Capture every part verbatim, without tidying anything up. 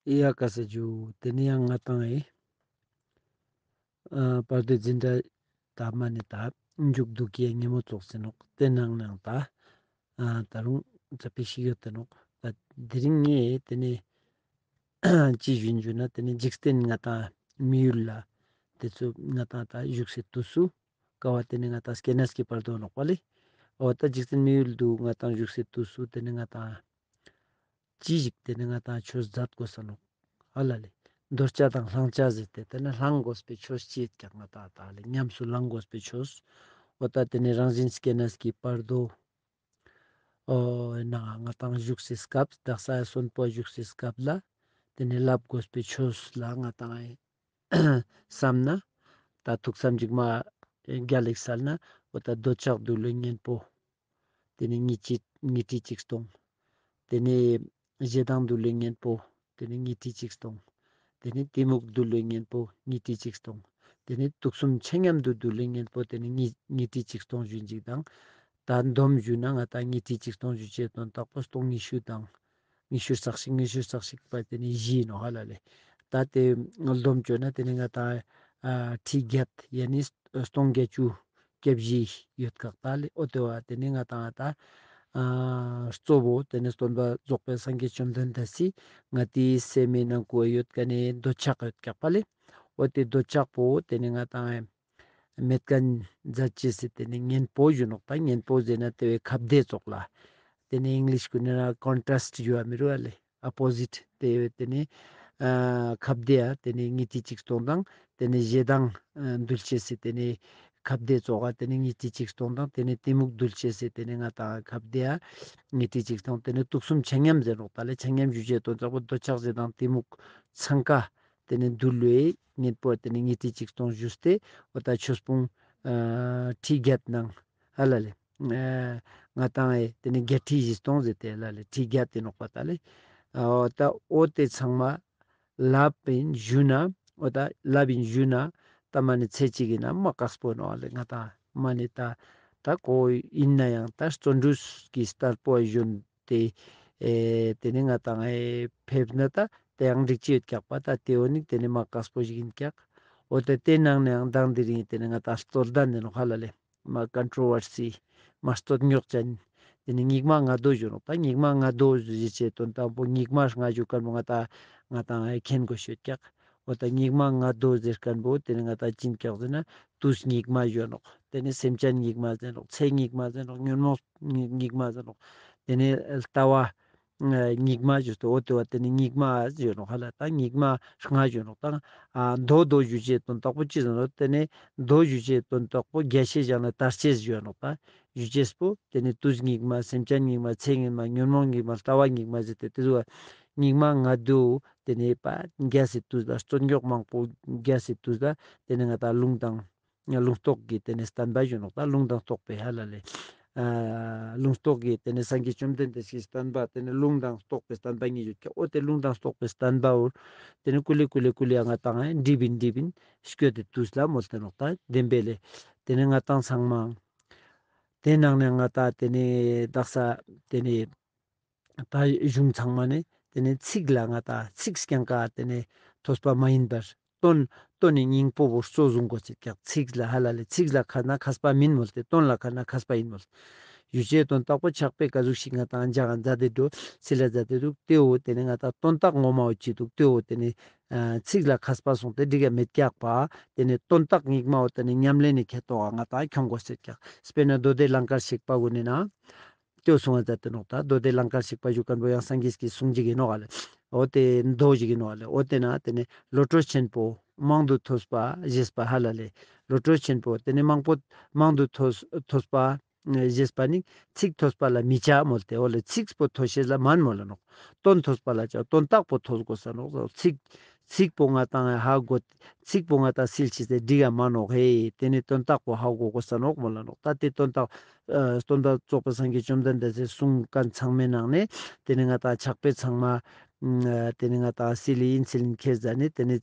ཡ་ཀ་ས་ཇུ། ཏེ་ནེ་ཡང་ང་ཏང་ཨེ་ཨ་བར་དོའི་འཛིན་གྲྭ་ཏ་མ་ནེ་ཏ་མཇུག་བསྡུ་ཀྱི་ཉེ་མོ་ཙོགས་ཨིན་ནོག། ཏེ་ནང་ནའང་ཏ་ཨ་ཏ་རུང་ཙ་པིག་ཞིག་ཡོད་ཏེ་ནོག། ཏ་དེ་རིང་ངས་ཏེ་ནེ་ཅི་ཞུ་ཨིན་ཞུ་ན་ཏེ་ནེ་འཇིག་རྟེན་ང་ཏང་མི་ཡུལ་ལ་ཏེ་ཚོ་ང་ཏང་ཏ་བཞུགས་སའི་དུས་སུ་ཀ་བོ་ཏེ་ནེ་ང་ཏང་སྐྱེ་གནས་ཀྱི་བར་དོ་ནོག་པ་ལེ། འོ་ཏ་འཇིག་རྟེན་མི་ཡུལ་དུ་ང་ཏང་བཞུགས་སའི་དུས་སུ་ཏེ་ནེ་ང་ཏང་ཅི་ཞིག་ཏེ་ནེ་ང་ཏང་ཆོས་མཛད་དགོས་ས་ནོག། ཧ་ལ་ལེ། འདོད་ཆགས་དང་བླང་བྱ་ཟེར་ཏེ་ཏེ་ནེ་བླང་དགོས་པའི་ཆོས་ཅི་ཡོད་ཀྱག་ང་ཏང་ཏ་ལེ་ཉམས་སུ་བླང་དགོས་པའི་ཆོས། འོ་ཏ་ཏེ་ནེ་རང་བཞིན་སྐྱེ་གནས་ཀྱི་བར་དོ། འོ་ན་ང་ཏང་བཞུགས་སའི་སྐབས་དག་ས་གསོན་པོ་བཞུགས་སའི་སྐབས་ལ་ཏེ་ནེ་བསླབ་དགོས་པའི་ཆོས་ལ་ང་ཏང་བསམ་ན་ཏ་ཐུགས་བསམ་ཅིག་མ་རྒྱལ་ལ་སལ་ན་འོ་ཏ་འདོད་ཆགས་འདུལ་བའི་གཉེན་པོ་ཏེ་ནེ་ཉི་ཁྲི་ཉི་ཁྲི་ཆིག་སྟོང་། ཏེ་ནེ་ཞེ་སྡང་འདུལ་བའི་གཉེན་པོ་ཏེ་ནེ་ཉི་ཁྲི་ཆིག་སྟོང་། ཏེ་ནེ་གཏི་མུག་འདུལ་བའི་གཉེན་པོ་ཉི་ཁྲི་ཆིག་སྟོང་། ཏེ་ནེ་དུག་གསུམ་ཆ་མཉམ་དུ་འདུལ་བའི་གཉེན་པོ་ཏེ་ནེ་ཉི་ཉི་ཁྲི་ཆིག་སྟོང་ཞུ་ཅིག་དང་། ཏ་སྡོམ་ཞུ་ན་ང་ཏང་ཉི་ཁྲི་ཆིག་སྟོང་ཞུ་ཅེས་དོན་དག་པོ་སྟོང་ཉི་ཤུ་དང་ཉི་ཤུ་རྩ་གཅིག་ཉི་ཤུ་རྩ་གཅིག་པ་ཏེ་ནེ་བཞི་ཨིན་ནོག་ཧ་ལ་ལེ། ཏ་ཏེ་སྡོམ་ཅོ་ན་ཏེ་ནེ་ང་ཏང་ཨ་ཁྲི་བརྒྱད་ཡ་ནི་སྟོང་བརྒྱད་ཅུ་གྱ་བཞི་ཡོད་ཀྱག་ཏ་ལེ། འོ་ཏེ་བོ་ཏེ་ནེ་ང་ཏང་ཏ་ཨ་གཙོ་བོ་ཏེ་ནེ་སྟོན་པ་རྫོགས་པའི་སངས་རྒྱས་བཅོམ་ལྡན་འདས་སི་ང་ཏིའི་སེམས་སི་ནང་ང་ཡོད་ཁན་ནི་འདོད་ཆགས་ཡོད་ཀྱག་པ་ལེ། འོ་ཏེ་འདོད་ཆགས་པོ་ཏེ་ནེ་ང་ཏང་མེད་ཁན་མཛད་ཅེས་སི་ཏེ་ནེ་གཉེན་པོ་ཞུ་ནོག། ཏ་གཉེན་པོ་ཟེར་ན་ཏེ་བོའི་ཁ་བརྡའི་ཙོགས་ལ། ཏེ་ནེ་ཨིང་ལིཤ་གུན་ན་ཀོན་ཊྲེསྚ་ཞུ་བ་མི་རུ་བ་ལེ། ཨོ་པོ་ཟིཊ་ཏེ་བོའི་ཏེ་ནེ་ཨ་ཁ་བརྡའི་ཡ་ཏེ་ནེ་ཉི་ཁྲི་ཆིག་སྟོང་དང་ཏེ་ནེ་ཞེ་སྡང་ཨ་འདུལ་ཅེས་སི་ཏེ་ནེ་ཁ་བརྡའི་ཙོགས་ལ་ཏེ་ནེ་ཉི་ཁྲི་ཆིག་སྟོང་དང་ཏེ་ནེ་གཏི་མུག་འདུལ་ཅེས་སི་ཏེ་ནེ་ང་ཏང་ཁ་བརྡའི་ཡ་ཉི་ཁྲི་ཆིག་སྟོང་། ཏེ་ནེ་དུག་གསུམ་ཆ་མཉམ་ཟེར་ནོག་ཏ་ལེ། ཆ་མཉམ་ཞུ་ཅེས་དོན་དག་པོ་འདོད་ཆགས་ཞེ་སྡང་གཏི་མུག་ཚང་ཀ་ཏེ་ནེ་འདུལ་བའི་གཉེན་པོ་ཏེ་ནེ་ཉི་ཁྲི་ཆིག་སྟོང་ཞུས་ཏེ་འོ་ཏ་ཆོས་སྤོང་ཨ་ཁྲི་བརྒྱད་ནང་ཧ་ལ་ལེ། ཨ་ང་ཏང་ཨེ་ཏེ་ནེ་བརྒྱད་ཁྲི་བཞི་སྟོང་ཟེར་ཏེ་ཧ་ལ་ལེ་ཁྲི་བརྒྱད་ཏེ་ནོག་པ་ཏ་ལེ། འོ་ཏ་འོ་ཏེ་ཚང་མ་ལབ་ཨིན་ཞུ་ན་འོ་ཏ་ལབ་ཨིན་ཞུ་ན་ཏ་མ་ནེ་ཚེ་གཅིག་ཨིན་ན་མ་ཀགས་པོ་ནོག་ལེ། ང་ཏང་མ་ནེ་ཏ་ཏ་ཁོ་ཨིན་ནའང་ཏ་བརྩོན་འགྲུས་ཀྱི་རྟགས་པོ་ཞུ་ན་ཏེ་ཨེ་ཏེ་ནེ་ང་ཏང་ཨེ་ཕེབས་ན་ཏ་ཏེ་ཡང་འགྲིག་ཅེས་ཡོད་ཀྱག་པ། ཏ་ཏེ་བོ་ནི་ཏེ་ནེ་མ་ཀགས་པོ་ཞིག་ཨིན་ཀྱག། འོ་ཏེ་ཏེ་ནང་ནའང་མདང་དེ་རིང་ཏེ་ནེ་ང་ཏང་རྩོད་ལྡན་ཨིན་ནོག་ཧ་ལ་ལེ། མ་ཀོན་ཊྲོ་ཝར་སི་མ་རྩོད་རྙོག་ཅན། ཏེ་ནེ་སྙིགས་མ་ལྔ་བདོ་ཞུ་ནོག། ཏ་སྙིགས་མ་ལྔ་བདོ་ཞུ་ཅེས་དོན་དག་པོ་སྙིགས་མ་ལྔ་ཞུ་ཁན་བོ་ང་ཏང་ང་ཏང་ཨེ་མཁྱེན་དགོས་ཤེས་ཡོད་ཀྱག། འོ་ཏ་སྙིགས་མ་ལྔ་བདོ་ཟེར་ཁན་བོ་ཏེ་ནེ་ང་ཏང་ཅི་ཨིན་ཀྱག་ཟེར་ན་དུས་སྙིགས་མ་ཞུ་ནོག། ཏེ་ནེ་སེམས་ཅན་སྙིགས་མ་ཟེར་ནོག། ཚེ་སྙིགས་མ་ཟེར་ནོག། ཉོན་མོངས་སྙིགས་མ་ཟེར་ནོག། ཏེ་ནེ་ལྟ་བ་སྙིགས་མ་ཞུ་སྟེ་འོ་ཏེ་བོ་ཏེ་ནེ་སྙིགས་མ་ཞུ་ནོག་ཧ་ལ། ཏ་སྙིགས་མ་ལྔ་ཞུ་ནོག། ཏ་ཨ་བདོ་བདོ་ཞུ་ཅེས་དོན་དག་པོ་ཅི་ཟེར་ནོག། ཏེ་ནེ་བདོ་ཞུ་ཅེས་དོན་དག་པོ་རྒྱས་ཤེས་བཞག་ན་དར་ཅེས་ཞུ་ནོག། ཏ་ཞུ་ཅེས་པོ་ཏེ་ནེ་དུས་སྙིགས་མ་སེམས་ཅན་སྙིགས་མ་ཚེ་སྙིགས་མ་ཉོན་མོངས་སྙིགས་མ་ལྟ་བ་སྙིགས་མ་ཟེར་ཏེ་ཏེ་ཚོ་སྙིགས་མ་ལྔ་བདོ་ཏེ་ནེ་པ་རྒྱས་སི་དུས་ལ་རྩོད་རྙོག་མང་པོ་རྒྱས་སི་དུས་ལ་ཏེ་ནེ་ང་ཏང་རླུང་དང་རླུང་རྟོག་གི་ཏེ་ནེ་བསྟན་པ་ཞུ་ནོག། ཏ་རླུང་དང་རྟོག་པའི་ཧ་ལ་ལེ། ཨ་རླུང་རྟོག་གི་ཏེ་ནེ་སངས་རྒྱས་བཅོམ་ལྡན་འདས་ཀྱི་བསྟན་པ་ཏེ་ནེ་རླུང་དང་རྟོག་པའི་བསྟན་པ་གཉིས་ཡོད་ཀྱག། འོ་ཏེ་རླུང་དང་རྟོག་པའི་བསྟན་པ་འོ་ཏེ་ནེ་ཀུ་ལེ་ཀུ་ལེ་ཀུ་ལེ་ང་ཏང་ཨེ་འགྲིབ་ཨིན་འགྲིབ་ཨིན་སྐྱོད་དེ་དུས་ལ་མོལ་ཏེ་ནོག། ཏ་བདེན་པའི་ལེ། ཏེ་ནེ་ང་ཏང་ཚང་མ་ཏེ་ནང་ནེ་ང་ཏང་ཏེ་ནེ་དག་ས་ཏེ་ནེ་ད་གཞུང་ཚང་མ་ནི་ཏེ་ནེ་ཚིག་ལ་ང་ཏང་ཚིག་རྐྱང་ཀ་ཏེ་ནེ་ཐོས་པ་མ་ཡིན་པར་དོན་དོན་ནི་སྙིང་པོ་བོ་གཙོ་བཟུང་དགོས་ཟེར་ཀྱག། ཚིག་ལ་ཧ་ལ་ལེ་ཚིག་ལ་ཁ་ན་མཁས་པ་མིན་མོལ་ཏེ་དོན་ལ་ཁ་ན་མཁས་པ་ཡིན་མོལ། ཡུལ་ཅན་དོན་དག་པོ་ཕྱག་དཔེ་ཀ་ཟུག་ཞིག་ང་ཏང་སྦྱང་ང་མཛད་དེ་འགྲོ་སི་ལ་མཛད་དེ་འདུག། ཏེ་བོ་ཏེ་ནེ་ང་ཏང་དོན་དག་ངོ་མ་བོ་ཅི་འདུག། ཏེ་བོ་ཏེ་ནེ་ཚིག་ལ་མཁས་པ་སོང་སྟེ་འགྲིག་ག་མེད་ཀྱག་པ། ཏེ་ནེ་དོན་དག་སྙིང་མ་བོ་ཏེ་ནེ་ཉམས་ལེན་ནི་ཁེ་ཏོག་ང་ཏང་ཁྱོང་དགོས་ཟེར་ཀྱག། དཔེར་ན་མདོ་སྡེ་ལང་ཀར་གཤེགས་པ་གུན་ནི་ནང་ཏེ་བོ་གསུང་བ་མཛད་དེ་ནོག། ད་མདོ་སྡེ་ལང་ཀར་གཤེགས་པ་ཞུ་ཁན་བོ་ཡང་སངས་རྒྱས་ཀྱི་གསུང་ཅིག་ཨིན་ནོག་ལེ། འོ་ཏེ་མདོ་ཞིག་ཨིན་ནོག་ལེ། འོ་ཏེ་ན་ཏེ་ནེ་བློ་གྲོས་ཆེན་པོ་མང་དུ་ཐོས་པ་ཞེས་པ་ཧ་ལ་ལེ། བློ་གྲོས་ཆེན་པོ་ཏེ་ནེ་མང་པོ་མང་དུ་ཐོས་ཐོས་པ་ཞེས་པ་ནི་ཚིག་ཐོས་པ་ལ་མི་བྱ་མོལ་ཏེ་འོ་ལེ་ཚིག་པོ་ཐོས་ཤེས་ལ་མན་མོལ་ལ་ནོག། དོན་ཐོས་པ་ལ་བྱ་དོན་དག་པོ་ཐོས་དགོས་ས་ནོག། ཚིག་ཚིག་པོ་ང་ཏང་ཧ་གོ་ཚིག་པོ་ང་ཏང་སིལ་ཤེས་ཏེ་འགྲིག་ག་མ་ནོག་ཧེ། ཏེ་ནེ་དོན་དག་པོ་ཧ་གོ་དགོས་ས་ནོག་མོལ་ལ་ནོག། ད་ཏེ་དོན་དག་ཨ་སྟོན་པ་རྫོགས་པའི་སངས་རྒྱས་བཅོམ་ལྡན་འདས་སི་གསུང་ཁན་ཚང་མའི་ནང་ནེ་ཏེ་ནེ་ང་ཏང་ཕྱག་དཔེ་ཚང་མ་ཨ་ཏེ་ནེ་ང་ཏང་སིལ་ལི་ཨིན་སིལ་ལི་ཁྱེར་ཟ་ནེ་ཏེ་ནེ་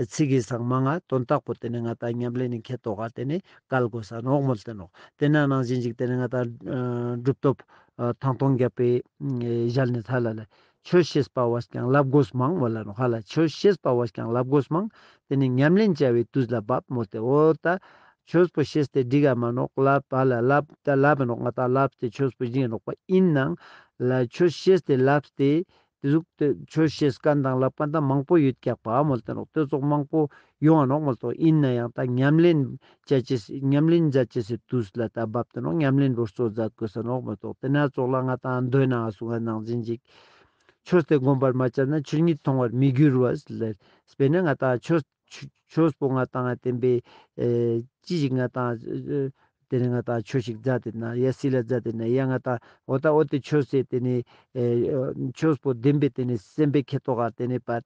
ཚིག་གི་སང་མང་ང་དོན་དག་པོ་ཏེ་ནེ་ང་ཏང་ཉམས་ལེན་ནི་ཁེ་ཏོག་ག་ཏེ་ནེ་བཀལ་དགོས་ས་ནོག་མོལ་ཏེ་ནོག། ཏེ་ན་ནང་བཞིན་ཅིག་ཏེ་ནེ་ང་ཏང་ཨ་གྲུབ་ཐོབ་ཨ་ཐང་སྟོང་རྒྱལ་པོའི་ཨ་ཞལ་ནེ་ཧ་ལ་ལེ། ཆོས་ཤེས་པ་བས་ཀྱང་ལབ་དགོས་མང་མོལ་ལ་ནོག་ཧ་ལ། ཆོས་ཤེས་པ་བས་ཀྱང་ལབ་དགོས་མང་། དེ་ནི་ཉམས་ལེན་བྱ་བའི་དུས་ལ་བབ་མོལ་ཏེ། འོ་ད་ཆོས་པོ་ཤེས་ཏེ་འགྲིག་ག་མ་ནོག་ལབ་ཧ་ལ། ལབ་ད་ལབ་ནོག་ང་ཏང་ལབ་སྟེ་ཆོས་པོ་སྦྱིན་ནོག་པ། ཨིན་ནའང་ལ་ཆོས་ཤེས་ཏེ་ལབ་སྟེ་དེ་ཟུག་ཏེ་ཆོས་ཤེས་མཁན་དང་ལབ་མཁན་དང་མང་པོ་ཡོད་ཀྱག་པ་མོལ་ཏེ་ནོག། དེ་ཙོགས་མང་པོ་ཡོང་ང་ནོག་མོལ་ཏོ། ཨིན་ན་ཡང་ད་ཉམས་ལེན་བྱ་ཅེས་ཉམས་ལེན་མཛད་ཅེས་སི་དུས་ལ་ད་བབ་ཏེ་ནོག། ཉམས་ལེན་པོ་གཙོ་མཛད་དགོས་ས་ནོག་མོལ་ཏོ། དེ་ན་ཙོགས་ལ་ང་ཏང་མདོའི་ནང་གསུངས་པ་ནང་བཞིན་ཅིག་ཆོས་དེ་བསྒོམ་པར་མ་བྱས་ན། ཆོས་ཉིད་མཐོང་བར་མི་འགྱུར་བ་ལས། དཔེར་ན་ང་ཏང་ཆོས་ཆོས་ཆོས་པོ་ང་ཏང་བསྟན་པའི་ཨེ་ཅི་ཞིག་ང་ཏང་ཨེ་དེ་ནི་ང་ཏང་ཆོས་ཤིག་མཛད་དེ་ན་ཡ་སིལ་ལ་མཛད་དེ་ན་ཡ་ང་ཏང་འོ་ད་འོ་དེ་ཆོས་སེ་དེ་ནི་ཨེ་ཆོས་པོ་བདེན་པའི་དེ་ནི་སེམས་པའི་ཁེ་ཏོག་ག་དེ་ནི་པ་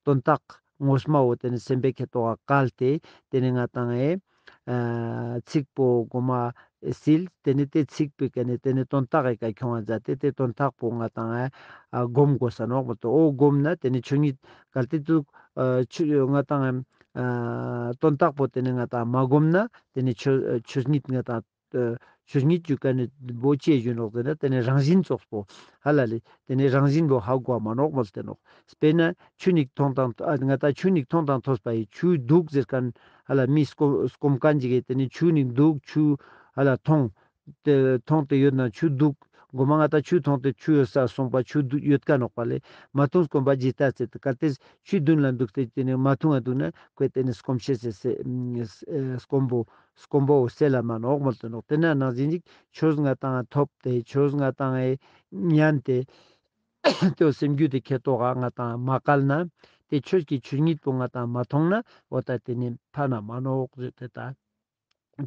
དོན་དག་ངོ་མ་བོ་དེ་ནི་སེམས་པའི་ཁེ་ཏོག་ག་བཀལ་ཏེ་དེ་ནི་ང་ཏང་ཨེ་ཨ་ཚིག་པོ་གོ་མ་སིལ། དེ་ནི་དེ་ཚིག་པོའི་ཀ་ནི་དེ་ནི་དོན་དག་གི་ཀ་ཁྱོང་བ་མཛད་དེ་དེ་དོན་དག་པོ་ང་ཏང་ཨེ་ཨ་སྒོམ་དགོས་ས་ནོག་མོལ་ཏོ། འོ་སྒོམ་ན་དེ་ནི་ཆོས་ཉིད་གལ་ཏེ་དུ་ཨ་ཆོས་ང་ཏང་ཨེ་ཨ་དོན་དག་པོ་དེ་ནི་ང་ཏང་མ་སྒོམ་ན་དེ་ནི་ཆོས་ཆོས་ཉིད་ང་ཏང་ཨ་ཆོས་ཉིད་ཀྱི་ཀ་ནི་བོ་ཅི་ཡ་ཞུ་ནོག་ཟེར་ན་དེ་ནི་རང་བཞིན་ཙོགས་པོ་ཧ་ལ་ལེ། དེ་ནི་རང་བཞིན་བོ་ཧ་གོ་མ་ནོག་མོལ་ཏེ་ནོག། དཔེར་ན་ཆུ་ནི་མཐོང་དང་ཨ་ང་ཏང་ཆུ་ནི་མཐོང་དང་ཐོས་པ་ཡི་ཆུ་འདུག་ཟེར་མཁན་ཧ་ལ་མི་སྐོམ་སྐོམ་མཁན་ཅིག་གི་དེ་ནི་ཆུ་ནི་འདུག་ཆུ་ཧ་ལ་མཐོང་དེ་མཐོང་སྟེ་ཡོད་ན་ཆུ་འདུག། གོ་མ་ང་ཏང་ཆུ་མཐོང་སྟེ་ཆུ་ཡོད་ས་སོང་པ་ཆུ་འདུག་ཡོད་ཀ་ནོག་པ་ལེ། མ་འཐུངས་སྐོམ་པ་ཇི་ལྟར་སེལ། གལ་ཏེ་ཆུའི་མདུན་ལ་འདུག་སྟེ་དེ་ནི་མ་འཐུང་ང་འདུག་ན་ཁོས་དེ་ནི་སྐོམ་ཤེས་སེ་སེ་སྐོམ་པོ་སྐོམ་པོ་སེལ་ལ་མ་ནོག་མོལ་ཏེ་ནོག། དེ་ན་ནང་བཞིན་ཅིག་ཆོས་ང་ཏང་ཐོབ་སྟེ་ཆོས་ང་ཏང་ཨེ་ཉན་ཏེ་དེ་སེམས་རྒྱུད་དེ་ཁེ་ཏོག་ག་ང་ཏང་མ་བཀལ་ན་དེ་ཆོས་ཀྱི་ཆོས་ཉིད་པོ་ང་ཏང་མ་མཐོང་ན་འོ་ད་དེ་ནི་ཕན་ན་མ་ནོག་ཟེར་ཏེ་ད།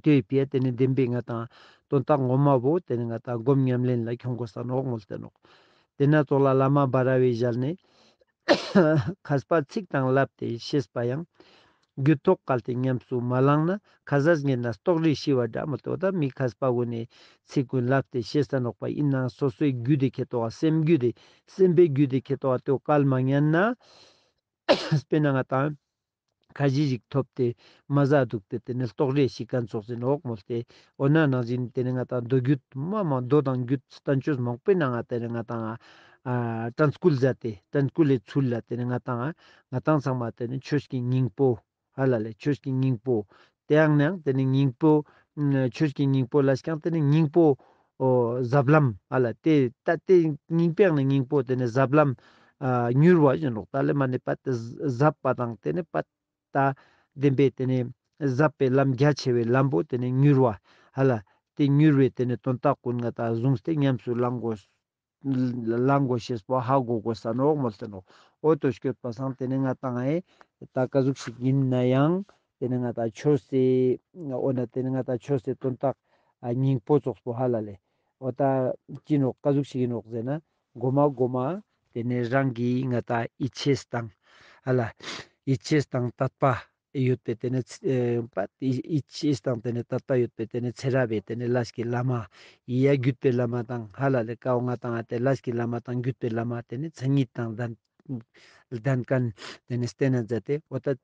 དེའི་ཕི་ཡ་དེ་ནི་བདེན་པའི་ང་ཏང་དོན་དག་ངོ་མ་བོ་དེ་ནི་ང་ཏང་སྒོམ་ཉམས་ལེན་ལ་ཁྱོང་དགོས་ས་ནོག་མོལ་ཏེ་ནོག། དེ་ན་ཙོགས་ལ་བླ་མ་འབའ་ར་བའི་ཞལ་ནས། མཁས་པ་ཚིག་དང་ལབ་སྟེ་ཤེས་པ་ཡང་། རྒྱུད་ཐོག་བཀལ་ཏེ་ཉམས་སུ་མ་བླངས་ན། ཁ་ཟས་ཉལ་ན་ལྟོགས་རེས་ཤི་བ་འདྲ་མོལ་ཏེ། འོ་ད་མི་མཁས་པ་གུན་ནི་ཚིག་གུན་ལབ་སྟེ་ཤེས་ས་ནོག་པ། ཨིན་ནའང་སོ་སོའི་རྒྱུད་དེ་ཁེ་ཏོག་ག་སེམས་རྒྱུད་དེ་སེམས་པའི་རྒྱུད་དེ་ཁེ་ཏོག་ག་དེ་བོ་བཀལ་མ་ཉན་ན། དཔེར་ན་ང་ཏང་ཁ་ཟས་ཤིག་ཐོབ་སྟེ་མ་ཟ་འདུག་སྟེ་དེ་ནི་ལྟོགས་རེས་ཤིག་ག་ཙོགས་ཟེར་ནོག་མོལ་ཏེ། འོ་ན་ནང་བཞིན་དེ་ནི་ང་ཏང་མདོ་རྒྱུད་མ་མ་མདོ་དང་རྒྱུད་བསྟན་བཅོས་མང་པོའི་ནང་ང་དེ་ནི་ང་ཏང་ཨ་དྲན་སྐུལ་མཛད་དེ་དྲན་སྐུལ་ལི་ཚུལ་ལ་དེ་ནི་ང་ཏང་ང་ཏང་ཚང་མ་དེ་ནི་ཆོས་ཀྱི་སྙིང་པོ་ཧ་ལ་ལེ། ཆོས་ཀྱི་སྙིང་པོ། དེ་ཡང་ནང་དེ་ནི་སྙིང་པོ་ཆོས་ཀྱི་སྙིང་པོ་ལ་ཀྱང་དེ་ནི་སྙིང་པོ་ཟབ་ལམ་ཧ་ལ་དེ་ད་དེ་སྙིང་པོ་ཡང་ནི་སྙིང་པོ་དེ་ནི་ཟབ་ལམ་ཨ་མྱུར་བ་ཡིན་ནོག། ད་ལེ་མ་ནི་པད་ཟབ་པ་དང་དེ་ནི་པད་ད་བདེན་པའི་དེ་ནི་ཟབ་པའི་ལམ་རྒྱ་ཆེ་བའི་ལམ་པོ་དེ་ནི་མྱུར་བ་ཧ་ལ་དེ་མྱུར་བའི་དེ་ནི་དོན་དག་གུན་ང་ཏང་བཟུང་སྟེ་ཉམས་སུ་བླང་དགོས། བླང་དགོས་ཤེས་པོ་ཧ་གོ་དགོས་ས་ནོག་མོལ་ཏེ་ནོག། འོ་དོ་སྐྱོད་པ་སང་དེ་ནི་ང་ཏང་ཨེ་ད་ཀ་ཟུག་ཞིག་ཡིན་ན་ཡང་དེ་ནི་ང་ཏང་ཆོས་སི་འོ་ན་དེ་ནི་ང་ཏང་ཆོས་སི་དོན་དག་ཨ་སྙིང་པོ་ཙོགས་པོ་ཧ་ལ་ལེ། འོ་ད་ཅི་ནོག་ཀ་ཟུག་ཞིག་ཡིན་ནོག་ཟེར་ན་གོ་མ་གོ་མ་དེ་ནི་རང་གི་ང་ཏང་ཡིད་ཆེས་དང་ཧ་ལ་ཡིད་ཆེས་དང་དད་པ། ཡོད་པའི་དེ་ནི་ཚེ་ཨེ་པ་ཡིད་ཆེས་དང་དེ་ནི་དད་པ་ཡོད་པའི་དེ་ནི་ཚེ་རབས་པའི་དེ་ནི་ལས་ཀྱི་བླ་མ་ཡ་བརྒྱུད་པའི་བླ་མ་དང་ཧ་ལ་ལེ་ཀའོ་ང་ཏང་ཨ་དེ་ལས་ཀྱི་བླ་མ་དང་བརྒྱུད་པའི་བླ་མ་དེ་ནི་མཚན་ཉིད་དང་ལྡན་ལྡན་མཁན་དེ་ནི་བསྟེན་ན་མཛད་དེ་འོ་ད་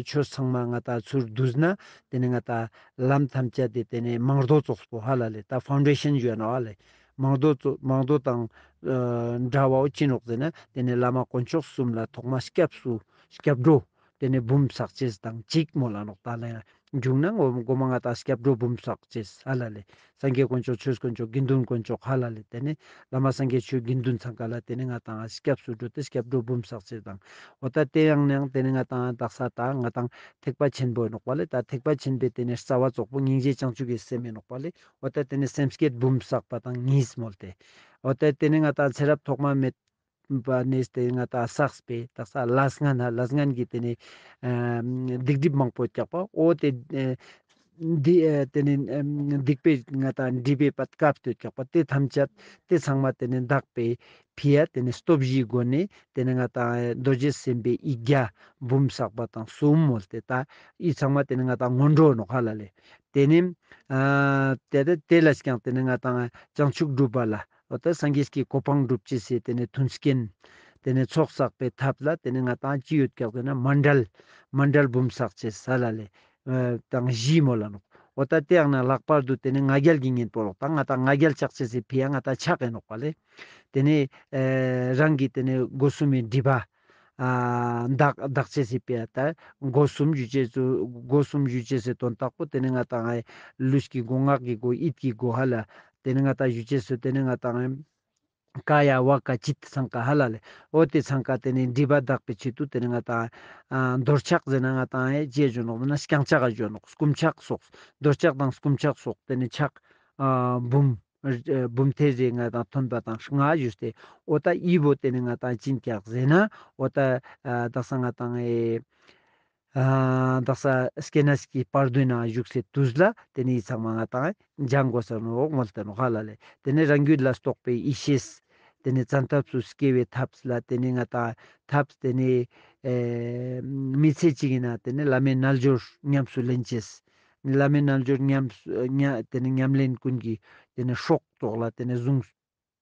ཆོས་ཚང་མ་ང་ཏང་ཚུར་བསྡུས་ན་དེ་ནི་ང་ཏང་ལམ་ཐམས་ཅད་དེ་དེ་ནི་མང་རྡོ་ཙོགས་པོ་ཧ་ལ་ལེ་ད་ཕའུན་ཌེ་ཤན་ཞུ་ཡ་ནོག་ཧ་ལེ་མང་རྡོ་ཙོ་མང་རྡོ་དང་འདྲ་བའོ་ཅི་ནོག་ཟེར་ན་དེ་ནི་བླ་མ་དཀོན་མཆོག་གསུམ་ལ་ཐོག་མ་སྐྱབས་སུ་སྐྱབས་འགྲོ། དེ་ནི་འབུམ་བསགས་ཅེས་དང་གཅིག་མོལ་ལ་ནོག། ད་ལེ་འབྱུང་ན་ངོ་མ་ང་ཏང་སྐྱབས་འགྲོ་འབུམ་བསགས་ཅེས་ཧ་ལ་ལེ། སངས་རྒྱས་དཀོན་མཆོག་ཆོས་དཀོན་མཆོག་དགེ་འདུན་དཀོན་མཆོག་ཧ་ལ་ལེ། དེ་ནི་བླ་མ་སངས་རྒྱས་ཆོས་དགེ་འདུན་ཚང་ཀ་ལ་དེ་ནི་ང་ཏང་སྐྱབས་སུ་འགྲོ་སྟེ་སྐྱབས་འགྲོ་འབུམ་བསགས་ཅེས་དང་། འོ་ད་དེ་ཡང་ནང་དེ་ནི་ང་ཏང་དག་ས་ད་ང་ཏང་ཐེག་པ་ཆེན་པོ་ནོག་པ་ལེ། ད་ཐེག་པ་ཆེན་པོའི་དེ་ནི་རྩ་བ་ཙོགས་པོ་སྙིང་རྗེ་བྱང་ཆུབ་ཀྱི་སེམས་ཨིན་ནོག་པ་ལེ། འོ་ད་དེ་ནི་སེམས་བསྐྱེད་འབུམ་བསགས་པ་དང་གཉིས་མོལ་ཏེ། འོ་ད་དེ་ནི་ང་ཏང་ཚེ་རབས་ཐོག་མ་མེད་པ་ནས་དེ་ང་ཏང་བསགས་པའི་དག་ས་ལས་ངན་ཧ་ལས་ངན་གྱི་དེ་ནི་ཨ་སྡིག་སྒྲིབ་མང་པོ་ཡོད་ཀྱག་པ། འོ་དེ་ཨ་འདི་ཨ་དེ་ནི་ཨ་སྡིག་པའི་ང་ཏང་སྒྲིབ་པའི་བད་སྐབས་དེ་ཡོད་ཀྱག་པ། དེ་ཐམས་ཅད་དེ་ཚང་མ་དེ་ནི་དག་པའི་ཕི་ཡ་དེ་ནི་སྟོབས་བཞིའི་སྒོ་ནས་དེ་ནི་ང་ཏང་རྡོ་རྗེ་སེམས་དཔའི་ཡིག་བརྒྱ་འབུམ་བསགས་པ་དང་གསུམ་མོལ་ཏེ། ད་འི་ཚང་མ་དེ་ནི་ང་ཏང་སྔོན་འགྲོ་ནོག་ཧ་ལ་ལེ། དེ་ནི་ཨ་དེ་དེ་དེ་ལས་ཀྱང་དེ་ནི་ང་ཏང་བྱང་ཆུབ་སྒྲུབ་པ་ལ། འོ་ད་སངས་རྒྱས་ཀྱི་གོ་འཕང་སྒྲུབ་ཅེས་སི་དེ་ནི་མཐུན་རྐྱེན། དེ་ནི་ཚོགས་བསགས་པའི་ཐབས་ལ་དེ་ནི་ང་ཏང་ཅི་ཡོད་ཀྱག་ཟེར་ན་མཎྜལ། མཎྜལ་འབུམ་བསགས་ཅེས་ཧ་ལ་ལེ། ཨ་དང་བཞི་མོལ་ལ་ནོག། འོ་ད་དེ་ཡང་ན་ལྷག་པར་དུ་དེ་ནི་ང་རྒྱལ་གྱི་གཉེན་པོ་རོགས་ད་ང་ད་ང་རྒྱལ་ཆགས་ཅེས་སི་ཕི་ཡ་ང་ད་ཆགས་ཨིན་ནོག་པ་ལེ། དེ་ནི་ཨེ་རང་གི་དེ་ནི་སྒོ་གསུམ་མི་སྒྲིབ་པ་ཨ་དག་དག་ཅེས་སི་ཕི་ཡ་ད་སྒོ་གསུམ་ཞུ་ཅེས་སུ་སྒོ་གསུམ་ཞུ་ཅེས་སི་དོན་དག་པོ་དེ་ནི་ང་ད་ང་ལུས་ཀྱི་སྒོ་ངག་གི་སྒོ་ཡིད་ཀྱི་སྒོ་ཧ་ལ་དེ་ནི་ང་ད་ཞུ་ཅེས་སུ་དེ་ནི་ང་ད་ང་ཀ་ཡ་ཝ་ཀ་ཅིད་ཚང་ཀ་ཧ་ལ་ལེ། འོ་དེ་ཚང་ཀ་དེ་ནི་སྒྲིབ་པ་དག་པའི་ཆེད་དུ་དེ་ནི་ང་ད་ཨ་འདོར་ཆགས་ཟེར་ན་ང་ད་ཨེ་ཅི་ཞུ་ནོག་ཟེར་ན་རྐྱང་ཆགས་ཞུ་ནོག་སྐུམ་ཆགས་སོགས། འདོར་ཆགས་དང་སྐུམ་ཆགས་སོགས་དེ་ནི་ཆགས་ཨ་འབུམ་ཨ་འབུམ་ཐེར་རེ་ང་ད་ཐོན་པ་དང་ལྔ་ཞུས་ཏེ། འོ་ད་འི་བོ་དེ་ནི་ང་ད་ཅི་ཨིན་ཀྱག་ཟེར་ན་འོ་ད་ཨ་དག་ས་ང་ད་ཨེ་ཨ་དག་ས་སྐྱེ་གནས་ཀྱི་བར་དོའི་ནང་བཞུགས་སའི་དུས་ལ་དེ་ནི་འི་ཚང་མ་ང་ད་སྦྱང་དགོས་ས་ནོག་མོལ་ཏེ་ནོག་ཧ་ལ་ལེ། དེ་ནི་རང་རྒྱུད་ལ་གཏོགས་པའི་ཡེ་ཤེས་དེ་ནི་བཙན་ཐབས་སུ་སྐྱེ་བའི་ཐབས་ལ་དེ་ནི་ང་ད་ཐབས་དེ་ནི་ཨེ་མི་ཚེ་གཅིག་ཨིན་ན་དེ་ནི་བླ་མའི་རྣལ་འབྱོར་ཉམས་སུ་ལེན་ཅེས། བླ་མའི་རྣལ་འབྱོར་ཉམས་སུ་ཉ་དེ་ནི་ཉམས་ལེན་ཀུན་གྱི་དེ་ནི་སྲོག་ཙོགས་ལ་དེ་ནི་བཟུང་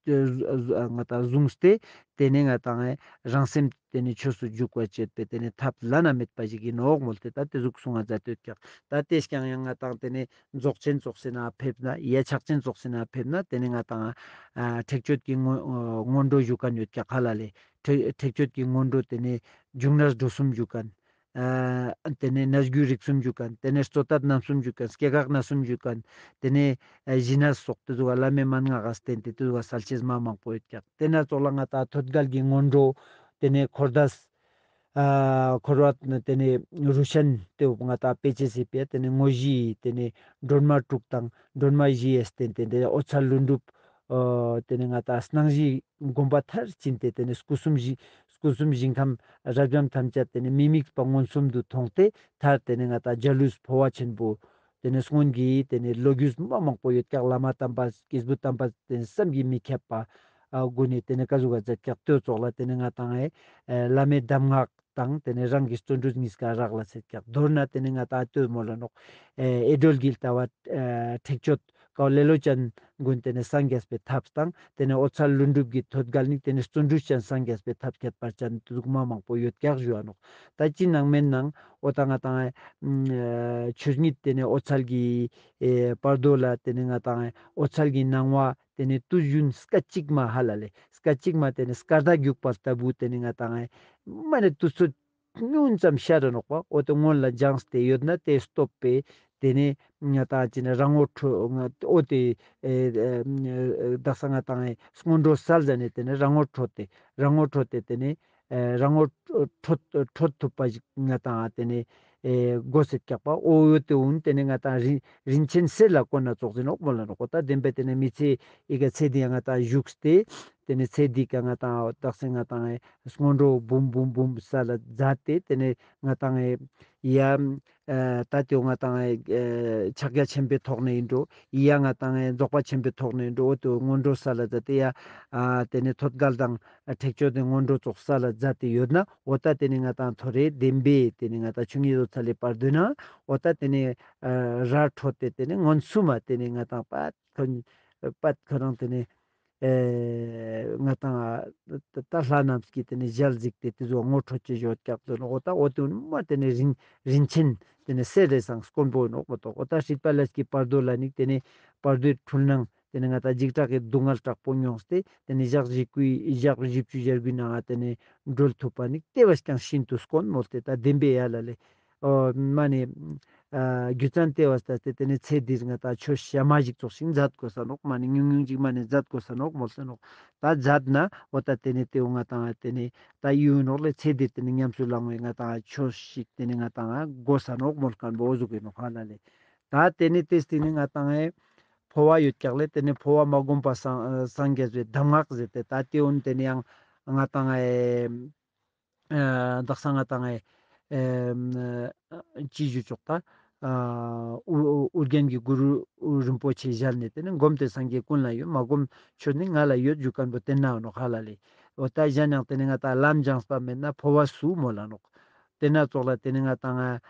ང་ད་བཟུང་སྟེ་དེ་ནས་ང་ད་རང་སེམས་དེ་ནས་ཆོས་སུ་འཇུག་པར་བྱེད་པའི་དེ་ནས་ཐབས་བླ་ན་མེད་པ་ཞིག་ཨིན་ནོག་མོལ་ཏེ་ད་དེ་ཟུག་གསུང་ང་མཛད་དེ་ཡོད་ཀྱག་ད་དེ་རྐྱང་ཡང་ང་ད་དེ་ནས་རྫོགས་ཆེན་ཙོགས་སི་ནང་ཕེབས་ན་ཡ་ཕྱག་ཆེན་ཙོགས་སི་ནང་ཕེབས་ན་དེ་ནས་ང་ད་ཨ་ཁྲེགས་ཆོད་ཀྱི་སྔོན་སྔོན་འགྲོ་ཞུ་མཁན་ཡོད་ཀྱག་ཧ་ལ་ལེ། ཁྲེགས་ཁྲེགས་ཆོད་ཀྱི་སྔོན་འགྲོ་དེ་ནས་འབྱུང་གནས་འགྲོ་གསུམ་ཞུ་མཁན། ཨ་དེ་ནས་གནས་རྒྱུ་རིགས་གསུམ་ཞུ་མཁན། དེ་ནས་རྩོད་ཟླ་རྣམ་གསུམ་ཞུ་མཁན། སྐྱེ་འགག་རྣམ་གསུམ་ཞུ་མཁན། དེ་ནས་ཨ་ཞི་གནས་སོགས་དེ་ཟུག་ག་བླ་མའི་མན་ངག་ག་བརྟེན་ཏེ་དེ་ཟུག་ག་གསལ་བྱེད་མ་མང་པོ་ཡོད་ཀྱག་དེ་ན་ཙོགས་ལ་ང་ད་ཐོད་རྒལ་གྱི་སྔོན་འགྲོ། དེ་ནས་འཁོར་འདས་ཨ་འཁོར་བ་དེ་ནས་རུ་ཤན་དེ་ང་ད་དཔེ་ཅེས་སི་ཕི་ཡ་དེ་ནས་དངོས་གཞི་དེ་ནས་སྒྲོན་མ་དྲུག་དང་སྒྲོན་མ་བཞི་ཡི་རྟེན་དེ་ནས་འོད་གསལ་ལྷུན་གྲུབ། ཨ་དེ་ནས་ང་ད་སྣང་བཞི་སྒོམ་པ་མཐར་ཕྱིན་ཏེ་དེ་ནས་སྐུ་གསུམ་ཞིང་སྐུ་གསུམ་ཞིང་ཁམས་རབ་འབྱམས་ཐམས་ཅད་དེ་ནས་མི་དམིགས་པ་མངོན་སུམ་དུ་མཐོང་སྟེ་མཐར་དེ་ནས་ང་ད་འཇའ་ལུས་འཕོ་བ་ཆེན་པོ་དེ་ནས་སྔོན་གྱི་དེ་ནས་ལོ་རྒྱུས་མ་མང་པོ་ཡོད་ཀྱག་བླ་མ་དམ་པ་སྐྱེས་བུ་དམ་པ་དེ་ནས་བསམ་གྱིས་མི་ཁྱབ་པ་ཨ་སྒོ་ནས་དེ་ནས་ཀ་ཟུག་ག་མཛད་ཀྱག་དེ་ཙོགས་ལ་དེ་ནས་ང་ད་ཨེ་བླ་མའི་གདམས་ངག་དང་དེ་ནས་རང་གི་བརྩོན་འགྲུས་གཉིས་ཀ་རག་ལས་ཀྱག་མདོར་ན་དེ་ནས་ང་ད་དེ་མོལ་ལ་ནོག་ཨེ་ཨེ་སྒྲོལ་གྱི་ལྟ་བ་ཨེ་ཁྲེགས་ཆོད་ཀའོ་ལེ་ལོ་ཅན་ཀུན་དེ་ནས་སངས་རྒྱས་པའི་ཐབས་དང་དེ་ནས་འོད་གསལ་ལྷུན་གྲུབ་ཀྱི་ཐོད་རྒལ་ནི་དེ་ནས་བརྩོན་འགྲུས་ཅན་སངས་རྒྱས་པའི་ཐབས་ཁྱད་པར་ཅན་དེ་ཟུག་མ་མང་པོ་ཡོད་ཀྱག་ཞུ་བ་ནོག་ད་ཅི་ནང་མེན་ནང་འོ་ད་ང་ད་ཨེ་ཆོས་ཉིད་དེ་ནས་འོད་གསལ་གྱི་ཨེ་བར་དོ་ལ་དེ་ནས་ང་ད་ཨེ་འོད་གསལ་གྱི་སྣང་བ་དེ་ནས་དུས་རྒྱུན་སྐད་ཅིག་མ་ཧ་ལ་ལེ་སྐད་ཅིག་མ་དེ་ནས་སྐར་མདའ་རྒྱུག་པ་ལྟ་བུ་དེ་ནས་ང་ད་ཨེ་མ་ནས་དུས་ཚོད་ཉུང་ཙམ་ཤར་ར་ནོག་པ། འོ་དེ་སྔོན་ལ་སྦྱངས་ཏེ་ཡོད་ན་དེ་སྟོབས་པས་དེ་ནས་ང་ད་ཅི་ན་རང་ངོ་འཕྲོད་འོ་དེ་ཨེ་ཨེ་དག་ས་ང་ད་ཨེ་སྔོན་འགྲོ་སལ་ཟ་ནས་དེ་ནས་རང་ངོ་འཕྲོད་དེ་རང་ངོ་འཕྲོད་དེ་དེ་ནས་ཨེ་རང་ངོ་འཕྲོད་འཕྲོད་ཐུབ་པ་ཞིག་ང་ད་དེ་ནས་ཨེ་དགོས་སེ་ཀྱག་པ། འོ་འོ་དེ་འུན་དེ་ནས་ང་ད་རིན་རིན་ཆེན་གསེར་ལ་གོན་ན་ཙོགས་ཟེར་ནོག་མོལ་ལ་ནོག་འོ་ད་བདེན་པའི་དེ་ནས་མི་ཚེ་ཨི་ག་ཚེ་འདི་ཡང་ང་ད་བཞུགས་ཏེ་དེ་ནས་ཚེ་འདི་ཀ་ང་ད་དག་ས་ང་ད་ཨེ་སྔོན་འགྲོ་འབུམ་འབུམ་འབུམ་སལ་ལ་མཛད་དེ་དེ་ནས་ང་ད་ཨེ་ཡ་ཨ་ད་དེ་ང་ད་ཨེ་ཕྱག་རྒྱ་ཆེན་པོའི་ཐོག་ནས་ཡིན་འགྲོ། ཡ་ང་ད་ཨེ་རྫོགས་པ་ཆེན་པོའི་ཐོག་ནས་ཡིན་འགྲོ། འོ་དེ་སྔོན་འགྲོ་སལ་ལ་མཛད་དེ་ཡ་ཨ་དེ་ནས་ཐོད་རྒལ་དང་ཁྲེགས་ཆོད་དེ་སྔོན་འགྲོ་ཙོགས་སལ་ལ་མཛད་དེ་ཡོད་ན་འོ་ད་དེ་ནས་ང་ད་ཐོ་རེ་བདེན་པའི་དེ་ནས་ང་ད་ཆོས་ཉིད་འོད་གསལ་ལི་བར་དོ་ན་འོ་ད་དེ་ནས་ཨ་ར་འཕྲོད་དེ་དེ་ནས་མངོན་སུམ་མ་དེ་ནས་ང་ད་པད་ཁོ་པད་ཁོ་རང་དེ་ནས་ཨེ་ང་ད་ད་ལྷ་རྣམས་ཀྱི་དེ་ནས་ཞལ་གཟིགས་ཏེ་དེ་ཟུག་ངོ་འཕྲོད་ཅེས་ཡོད་ཀྱག་ཟེར་ནོག་འོ་ད་འོ་དེ་མ་དེ་ནས་རིན་རིན་ཆེན་དེ་ནས་གསེར་རེ་སང་དཀོན་པོ་ནོག་མ་གཏོགས་འོ་ད་སྲིད་པ་ལས་ཀྱི་བར་དོ་ལ་ནི་དེ་ནས་བར་དོའི་འཁྲུལ་སྣང་དེ་ནས་ང་ད་འཇིགས་སྐྲག་གི་སྡུག་བསྔལ་དྲག་པོ་མྱོང་སྟེ་དེ་ནས་ཞག་བཞི་དགུའི་ཞག་བཞི་བཅུ་ཞེ་དགུའི་ནང་ང་དེ་ནས་གྲོལ་ཐུབ་པ་ནི་དེ་བས་ཀྱང་ཤིན་ཏུ་དཀོན་མོལ་ཏེ་ད་བདེན་པའི་ཡ་ལ་ལེ། ཨོ་མ་ནི་ཨ་རྒྱུ་མཚན་དེ་བ་ལྟ་སྟེ་དེ་ནས་ཚེ་འདིར་ང་ད་ཆོས་ཞ་མ་ཞིག་ཙོགས་ཤིག་མཛད་དགོས་ས་ནོག་མ་ནི་ཉུང་ཉུང་ཅིག་མ་ནི་མཛད་དགོས་ས་ནོག་མོལ་ས་ནོག་ད་མཛད་ན་འོ་ད་དེ་ནས་དེ་འོ་ང་ད་དེ་ནས་ད་ཡུལ་ནོག་ལེ། ཚེ་འདིར་དེ་ནས་ཉམས་སུ་བླང་བའི་ང་ད་ཆོས་ཤིག་དེ་ནས་ང་ད་དགོས་ས་ནོག་མོལ་མཁན་པོ་འོ་ཟུག་གི་ནོག་ཧ་ལ་ལེ། ད་དེ་ནས་དེ་སྟེ་ནི་ང་ད་འཕོ་བ་ཡོད་ཀྱག་ལེ། དེ་ནས་འཕོ་བ་མ་བསྒོམ་པ་སངས་སངས་རྒྱས་པའི་གདམས་ངག་ཟེར་ཏེ་ད་དེ་འོན་དེ་ནས་ཡང་ང་ད་ཨེ་ཨ་དག་ས་ང་ད་ངའི་ཨེམ་ཅི་ཞུ་ཆོག་ད། ཨ་ཨུ་ཨུ་རྒྱན་གྱི་གུ་རུ་རིན་པོ་ཆེ་ཞལ་ནས་དེ་ནས་བསྒོམས་ཏེ་སངས་རྒྱས་ཀུན་ལ་ཡོད། མ་བསྒོམས་ཆོས་ནི་ང་ལ་ཡོད་ཞུ་མཁན་པོ་དེ་ན་ནོག་ཧ་ལ་ལེ། འོ་ད་གཞན་ཡང་དེ་ནས་ང་ད་ལམ་སྦྱངས་པ་མེད་ན་འཕོ་བ་སུ་མོལ་ལ་ནོག་དེ་ན་ཙོགས་ལ་དེ་ནས་ང་ད་ང་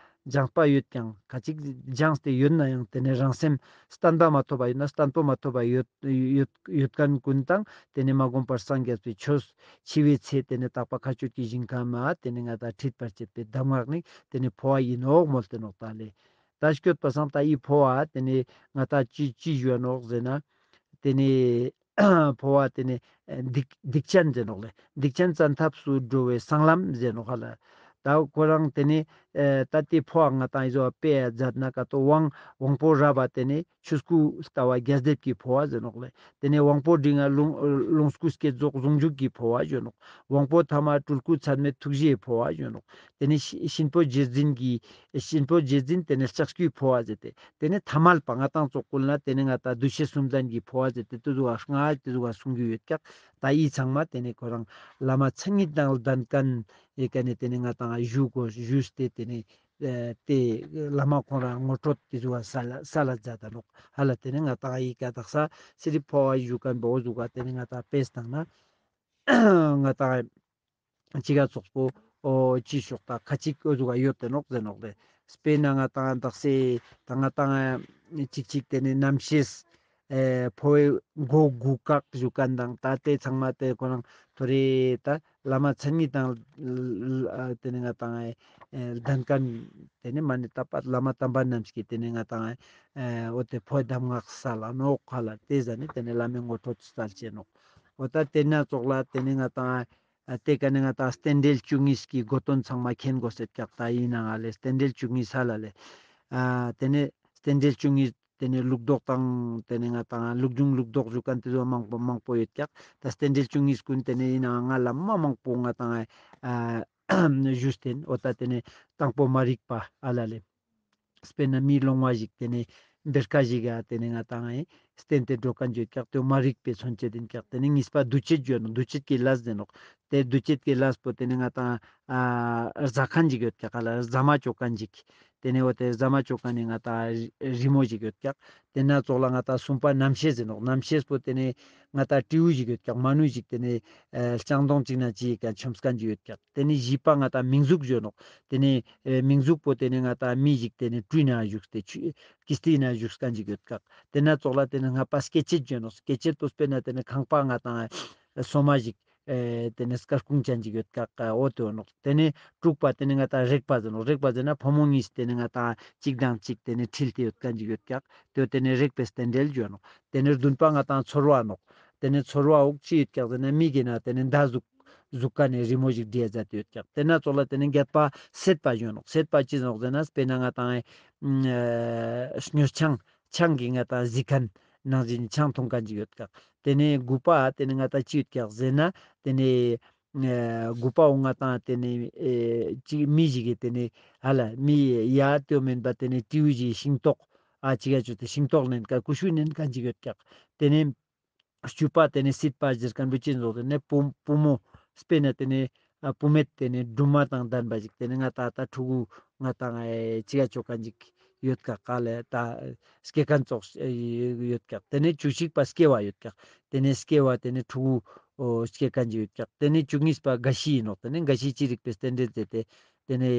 སྦྱངས་པ་ཡོད་ཀྱང་ཁ་ཅིག་སྦྱངས་ཏེ་ཡོད་ན་ཡང་དེ་ནས་རང་སེམས་བརྟན་པ་མ་ཐོབ་པ་ཡོད་ན་བརྟན་པོ་མ་ཐོབ་པ་ཡོད་ཡོད་ཡོད་མཁན་ཀུན་དང་དེ་ནས་མ་བསྒོམས་པར་སངས་རྒྱས་པའི་ཆོས་འཆི་བའི་ཚེ་དེ་ནས་དག་པ་མཁའ་སྤྱོད་ཀྱི་ཞིང་ཁམས་མ་དེ་ནས་ང་ད་ཁྲིད་པར་བྱེད་པའི་གདམས་ངག་ནི་དེ་ནས་འཕོ་བ་ཡིན་ནོག་མོལ་ཏེ་ནོག་ད་ལེ། ད་སྐྱོད་པ་སང་ད་འི་འཕོ་བ་ཏེ་ནེ་ང་ཏང་ཅི་ཅི་ཞུའ་ནོག་ཟེར་ན། ཏེ་ནེ་འཕོ་བ་ཏེ་ནེ་སྡིག་སྡིག་ཅན་ཟེར་ནོག་ལེ། སྡིག་ཅན་བཙན་ཐབས་སུ་འགྲོ་བའི་སྲང་ལམ་ཟེར་ནོག་ཧ་ལ། ད་ཁོ་རང་ཏེ་ནེ་ཨེ་ད་ཏེ་འཕོ་བ་ང་ཏང་འི་ཟོ་བ་སྤེ་ར་མཛད་ན་ཀ་ཏོ་དབང་དབང་པོ་རབ་བ་ཏེ་ནེ་ཆོས་སྐུ་ལྟ་བ་རྒྱས་འདེབས་ཀྱི་འཕོ་བ་ཟེར་ནོག་ལེ། ཏེ་ནེ་དབང་པོ་འབྲིང་ང་ལོངས་ལོངས་སྐུ་བསྐྱེད་རྫོགས་ཟུང་འཇུག་གི་འཕོ་བ་ཞུའ་ནོག། དབང་པོ་ཐ་མ་སྤྲུལ་སྐུ་ཚད་མེད་ཐུགས་རྗེའི་འཕོ་བ་ཞུའ་ནོག། ཏེ་ནེ་གཤིན་གཤིན་པོ་རྗེ་བཙུན་གྱི་གཤིན་པོ་རྗེ་བཙུན་ཏེ་ནེ་ལྕགས་ཀྱུའི་འཕོ་བ་ཟེར་ཏེ། ཏེ་ནེ་ཐ་མལ་པ་ང་ཏང་ཙོགས་ཀུན་ལ་ཏེ་ནེ་ང་ཏང་འདུ་ཤེས་གསུམ་ལྡན་གྱི་འཕོ་བ་ཟེར་ཏེ་ཏེ་ཟུག་ག་ལྔ་ཏེ་ཟུག་ག་གསུང་གི་ཡོད་ཀྱག། ད་འི་ཚང་མ་ཏེ་ནེ་ཁོ་རང་བླ་མ་མཚན་ཉིད་དང་ལྡན་མཁན་ཡི་ཀ་ནེ་ཏེ་ནེ་ང་ཏང་ཞུ་དགོས་ཞུས་ཏེ་ཏེ་ནེ་ཨེ་ཏེ་བླ་མ་ཁོང་རང་ངོ་སྤྲོད་ཏེ་ཟུག་ག་སལ་སལ་མཛད་ད་ནོག་ཧ་ལ། ཏེ་ནེ་ང་ཏང་འི་ཀ་དག་ས་སི་རི་འཕོ་བ་ཞུ་མཁན་པོ་འོ་ཟུག་ག་ཏེ་ནེ་ང་ཏང་དཔེ་བཏང་ན་ང་ཏང་ཅི་ག་ཙོགས་པོ་འོ་ཅི་ཤོག་ད་ཁ་ཅིག་འོ་ཟུག་ག་ཡོད་དེ་ནོག་ཟེར་ནོག་ལེ། དཔེར་ན་ང་ཏང་དག་ས་ད་ང་ཏང་ཅིག་ཅིག་ཏེ་ནེ་རྣམ་ཤེས་ཨེ་འཕོ་བའི་སྒོ་དགུ་བཀག་ཞུ་མཁན་དང་ད་ཏེ་ཚང་མ་ཏེ་ཁོ་རང་ཐོ་རེ་ད་བླ་མ་མཚན་ཉིད་དང་ཨ་ཏེ་ནེ་ང་ཏང་ཨེ་ལྡན་མཁན་ཏེ་ནེ་མ་ནེ་ད་པ་བླ་མ་དམ་པ་རྣམས་ཀྱི་ཏེ་ནེ་ང་ཏང་ཨེ་འོ་ཏེ་འཕོ་བའི་གདམས་ངག་སལ་ལ་ནོག་ཧ་ལ། ཏེ་ཟ་ནེ་ཏེ་ནེ་བླ་མའི་ངོ་སྤྲོད་སལ་ཅེས་ནོག། འོ་ད་ཏེ་ན་ཙོགས་ལ་ཏེ་ནེ་ང་ཏང་ཨ་ཏེ་ཀ་ནེ་ང་ཏང་རྟེན་འབྲེལ་བཅུ་གཉིས་ཀྱི་གོ་དོན་ཚང་མ་མཁྱེན་དགོས་ཤེས་ཀྱག། ད་ཡིན་ནའང་ལེ་རྟེན་འབྲེལ་བཅུ་གཉིས་ཧ་ལ་ལེ། ཨ་ཏེ་ནེ་རྟེན་འབྲེལ་བཅུ་གཉིས་ཏེ་ནེ་ལུགས་ལྡོག་དང་ཏེ་ནེ་ང་ཏང་ལུགས་འབྱུང་ལུགས་ལྡོག་ཞུ་མཁན་ཏེ་ཚོ་མང་པོ་མང་པོ་ཡོད་ཀྱག། ད་རྟེན་འབྲེལ་བཅུ་གཉིས་ཀུན་ཏེ་ནེ་ཡིན་ནའང་ང་བླ་མ་མང་པོ་ང་ཏང་ཨ་ཞུས་ཏེ་ཨིན། འོ་ད་ཏེ་ནེ་དང་པོ་མ་རིག་པ་ཧ་ལ་ལེ། དཔེར་ན་མི་ལོང་བ་ཞིག་ཏེ་ནེ་བེར་ཀ་ཞིག་ག་ཏེ་ནེ་ང་ཏང་ཨེ་བརྟེན་ཏེ་འགྲོ་མཁན་ཅིག་ཡོད་ཀྱག། ཏེ་མ་རིག་པའི་མཚོན་བྱེད་ཨིན་ཀྱག། ཏེ་ནེ་གཉིས་པ་འདུ་བྱེད་ཡོད་ནོག། འདུ་བྱེད་ཀྱི་ལས་ཟེར་ནོག། ཏེ་འདུ་བྱེད་ཀྱི་ལས་པོ་ཏེ་ནེ་ང་ཏང་ཨ་རྫ་མཁན་ཅིག་ཡོད་ཀྱག་ག་ལ། རྫ་མ་ཅོ་མཁན་ཅིག། ཏེ་ནེ་འོ་ཏེ་རྫ་མ་ཅོ་མཁན་ནི་ང་ཏང་རི་མོ་ཞིག་ཡོད་ཀྱག། ཏེ་ན་ཙོགས་ལ་ང་ཏང་གསུམ་པ་རྣམ་ཤེས་ཟེར་ནོག། རྣམ་ཤེས་པོ་ཏེ་ནེ་ང་ཏང་སྤྲེའུ་ཞིག་ཡོད་ཀྱག། མ་ནུ་ཞིག་ཏེ་ནེ་ཨ་ལྕང་སྡོང་ཅིག་ནང་ཅིག་ག་མཆོངས་མཁན་ཅིག་ཡོད་ཀྱག། ཏེ་ནེ་བཞི་པ་ང་ཏང་མིང་གཟུགས་ཡོད་ནོག། ཏེ་ནེ་ཨེ་མིང་གཟུགས་པོ་ཏེ་ནེ་ང་ཏང་མི་ཞིག་ཏེ་ནེ་སྤྲུལ་ནེ་བཞུགས་ཏེ་ཆུ་ཀིས་ཏི་ནེ་བཞུགས་མཁན་ཅིག་ཡོད་ཀྱག། ཏེ་ན་ཙོགས་ལ་ཏེ་ནེ་ལྔ་པ་སྐྱེ་མཆེད་ཡོད་ནོག། སྐྱེ་མཆེད་པོ་དཔེར་ན་ཏེ་ནེ་ཁང་པ་ང་ཏང་ཨེ་སོ་མ་ཞིག་ཨེ་ཏེ་ནེ་སྐར་ཁུང་ཅན་ཅིག་ཡོད་ཀྱག། འོ་ཏེ་ཡོད་ནོག། ཏེ་ནེ་དྲུག་པ་ཏེ་ནེ་ང་ཏང་རེག་པ་ཟེར་ནོག། རེག་པ་ཟེར་ན་ཕོ་མོ་གཉིས་ཏེ་ནེ་ང་ཏང་ཅིག་དང་ཅིག་ཏེ་ནེ་འཁྲིལ་ཏེ་ཡོད་མཁན་ཅིག་ཡོད་ཀྱག། ཏེ་ཏེ་ནེ་རེག་པའི་རྟེན་འབྲེལ་ཡོད་ནོག། ཏེ་ནེ་བདུན་པ་ང་ཏང་ཚོར་བ་ནོག། ཏེ་ནེ་ཚོར་བ་འོག་ཅི་ཡོད་ཀྱག་ཟེར་ན་མི་གི་ན་ཏེ་ནེ་མདའ་ཟུག་ཟུག་མཁན་ནི་རི་མོ་ཞིག་བྲིས་མཛད་དེ་ཡོད་ཀྱག། ཏེ་ན་ཙོགས་ལ་ཏེ་ནེ་བརྒྱད་པ་སྲེད་པ་ཡོད་ནོག། སྲེད་པ་ཅི་ནོག་ཟེར་ན་དཔེར་ན་ང་ཏང་ཨེ་སྨྱོ་ཆང་ཆང་གི་ང་ཏང་གཟི་མཁན་ནང་བཞིན་ཆང་འཐུང་མཁན་ཅིག་ཡོད་ཀྱག། ཏེ་ནེ་དགུ་པ་ཏེ་ནེ་ང་ཏང་ཅི་ཡོད་ཀྱག་ཟེར་ན་ཏེ་ནེ་ཨེ་དགུ་པ་འོ་ང་ཏང་ཏེ་ནེ་ཨེ་ཅིག་མི་ཞིག་གི་ཏེ་ནེ་ཧ་ལ་མི་ཡ་ཏེ་མེན་པ་ཏེ་ནེ་སྤྲེའུ་ཞིག་ཤིང་ཏོག་ཨ་ཅིག་ཡ་ཅོས་ཏེ་ཤིང་ཏོག་ལེན་མཁན་ཀུ་ཤུ་ལེན་མཁན་ཅིག་ཡོད་ཀྱག། ཏེ་ནེ་བཅུ་པ་ཏེ་ནེ་སྲིད་པ་ཟེར་མཁན་པོ་ཅི་ནོག་ཟེར་ན་བུ་བུ་མོ་དཔེར་ན་ཏེ་ནེ་ཨ་བུད་མེད་ཏེ་ནེ་སྦྲུམ་མ་དང་ལྡན་པ་ཞིག་ཏེ་ནེ་ང་ཏང་ད་ཕྲུ་གུ་ང་ཏང་ཨེ་ཅིག་ག་ཅོ་མཁན་ཅིག་ཡོད་ཀྱག་ག་ལེ། ད་སྐྱེ་མཁན་ཙོགས་ཡོད་ཀྱག། ཏེ་ནེ་བཅུ་གཅིག་པ་སྐྱེ་བ་ཡོད་ཀྱག། ཏེ་ནེ་སྐྱེ་བ་ཏེ་ནེ་ཕྲུ་གུ་འོ་སྐྱེ་མཁན་ཅིག་ཡོད་ཀྱག། ཏེ་ནེ་བཅུ་གཉིས་པ་རྒ་ཤི་ཡིན་ནོག། ཏེ་ནེ་རྒ་ཤི་ཅི་རིགས་པའི་རྟེན་འབྲེལ་མཛད་དེ་ཏེ་ནེ་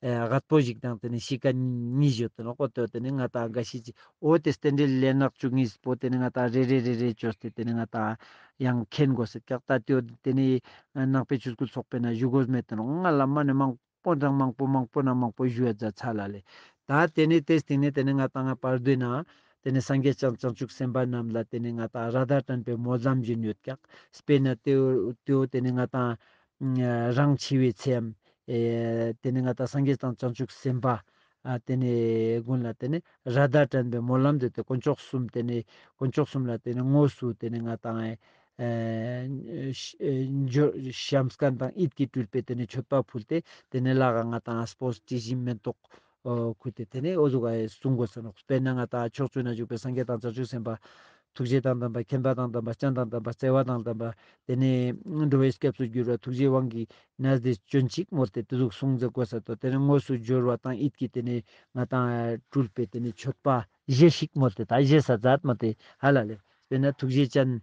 ཨེ་རྒད་པོ་ཞིག་དང་ཏེ་ནེ་ཤི་མཁན་གཉིས་ཡོད་དེ་ནོག། འོ་ཏེ་ཏེ་ནེ་ང་ཏང་རྒ་ཤི་ཅི་འོ་ཏེ་རྟེན་འབྲེལ་ལས་སྣ་བཅུ་གཉིས་པོ་ཏེ་ནེ་ང་ཏང་རེ་རེ་རེ་རེ་ཅོས་ཏེ་ཏེ་ནེ་ང་ཏང་ཡང་མཁྱེན་དགོས་ཤེས་ཀྱག། ད་ཏེ་ཏེ་ནེ་ནང་པའི་ཆོས་སྐུལ་ཚོགས་པའི་ནང་ཞུ་དགོས་མེད་དེ་ནོག། ང་བླ་མ་ནེ་མང་པོ་དང་མང་པོ་མང་པོ་ནང་མང་པོ་ཞུ་ཡ་མཛད་ཚར་ལ་ལེ། ད་ཏེ་ནེ་ཏེ་སྟིང་ནེ་ཏེ་ནེ་ང་ཏང་ང་བར་དོའི་ནང་ཏེ་ནེ་སངས་རྒྱས་བྱང་བྱང་ཆུབ་སེམས་དཔའ་རྣམས་ལ་ཏེ་ནེ་ང་ཏང་ར་མདའ་སྦྲན་པའི་སྨོན་ལམ་བཞིན་ཡོད་ཀྱག། དཔེར་ན་ཏེ་ཏེ་ཏེ་ནེ་ང་ཏང་རང་འཆི་བའི་ཚེའམ་ཨེ་ཏེ་ནེ་ང་ཏང་སངས་རྒྱས་དང་བྱང་ཆུབ་སེམས་དཔའ་ཨ་ཏེ་ནེ་ཀུན་ལ་ཏེ་ནེ་ར་མདའ་སྦྲན་པའི་སྨོན་ལམ་མཛད་དེ་དཀོན་མཆོག་གསུམ་ཏེ་ནེ་དཀོན་མཆོག་གསུམ་ལ་ཏེ་ནེ་དངོས་སུ་ཏེ་ནེ་ང་ཏང་ཨེ་ཨེ་འབྱོར་བྱམས་སྐྱོང་དང་ཡིད་ཀྱིས་སྤྲུལ་པའི་ཏེ་ནེ་མཆོད་པ་ཕུལ་ཏེ་ཏེ་ནེ་ལག་ག་ང་ཏང་སྤོས་དྲི་ཞིམ་མེ་ཏོག་ཨོ་ཁུར་ཏེ་ཏེ་ནེ་འོ་ཟུག་ག་གསུང་དགོས་ས་ནོག། དཔེར་ན་ང་ཏང་ཕྱོགས་བཅུ་ན་བཞུགས་པའི་སངས་རྒྱས་དང་བྱང་ཆུབ་སེམས་དཔའ་ཐུགས་རྗེ་དང་ལྡན་པ་མཁྱེན་པ་དང་ལྡན་པ་སྤྱན་དང་ལྡན་པ་བརྩེ་བ་དང་ལྡན་པ་ཏེ་ནེ་འགྲོ་བའི་སྐྱབས་སུ་གྱུར་པ་ཐུགས་རྗེའི་དབང་གིས་གནས་འདིར་བྱོན་ཅིག་མོལ་ཏེ་ཏེ་ཟུག་གསུང་མཛད་དགོས་ས་ཏོ། ཏེ་ནེ་དངོས་སུ་འབྱོར་བ་དང་ཡིད་ཀྱིས་ཏེ་ནེ་ང་ཏང་སྤྲུལ་པའི་ཏེ་ནེ་མཆོད་པ་བཞེས་ཤིག་མོལ་ཏེ་ད་བཞེས་ས་མཛད་མོལ་ཏེ་ཧ་ལ་ལེ། དཔེར་ན་ཐུགས་རྗེ་ཅན་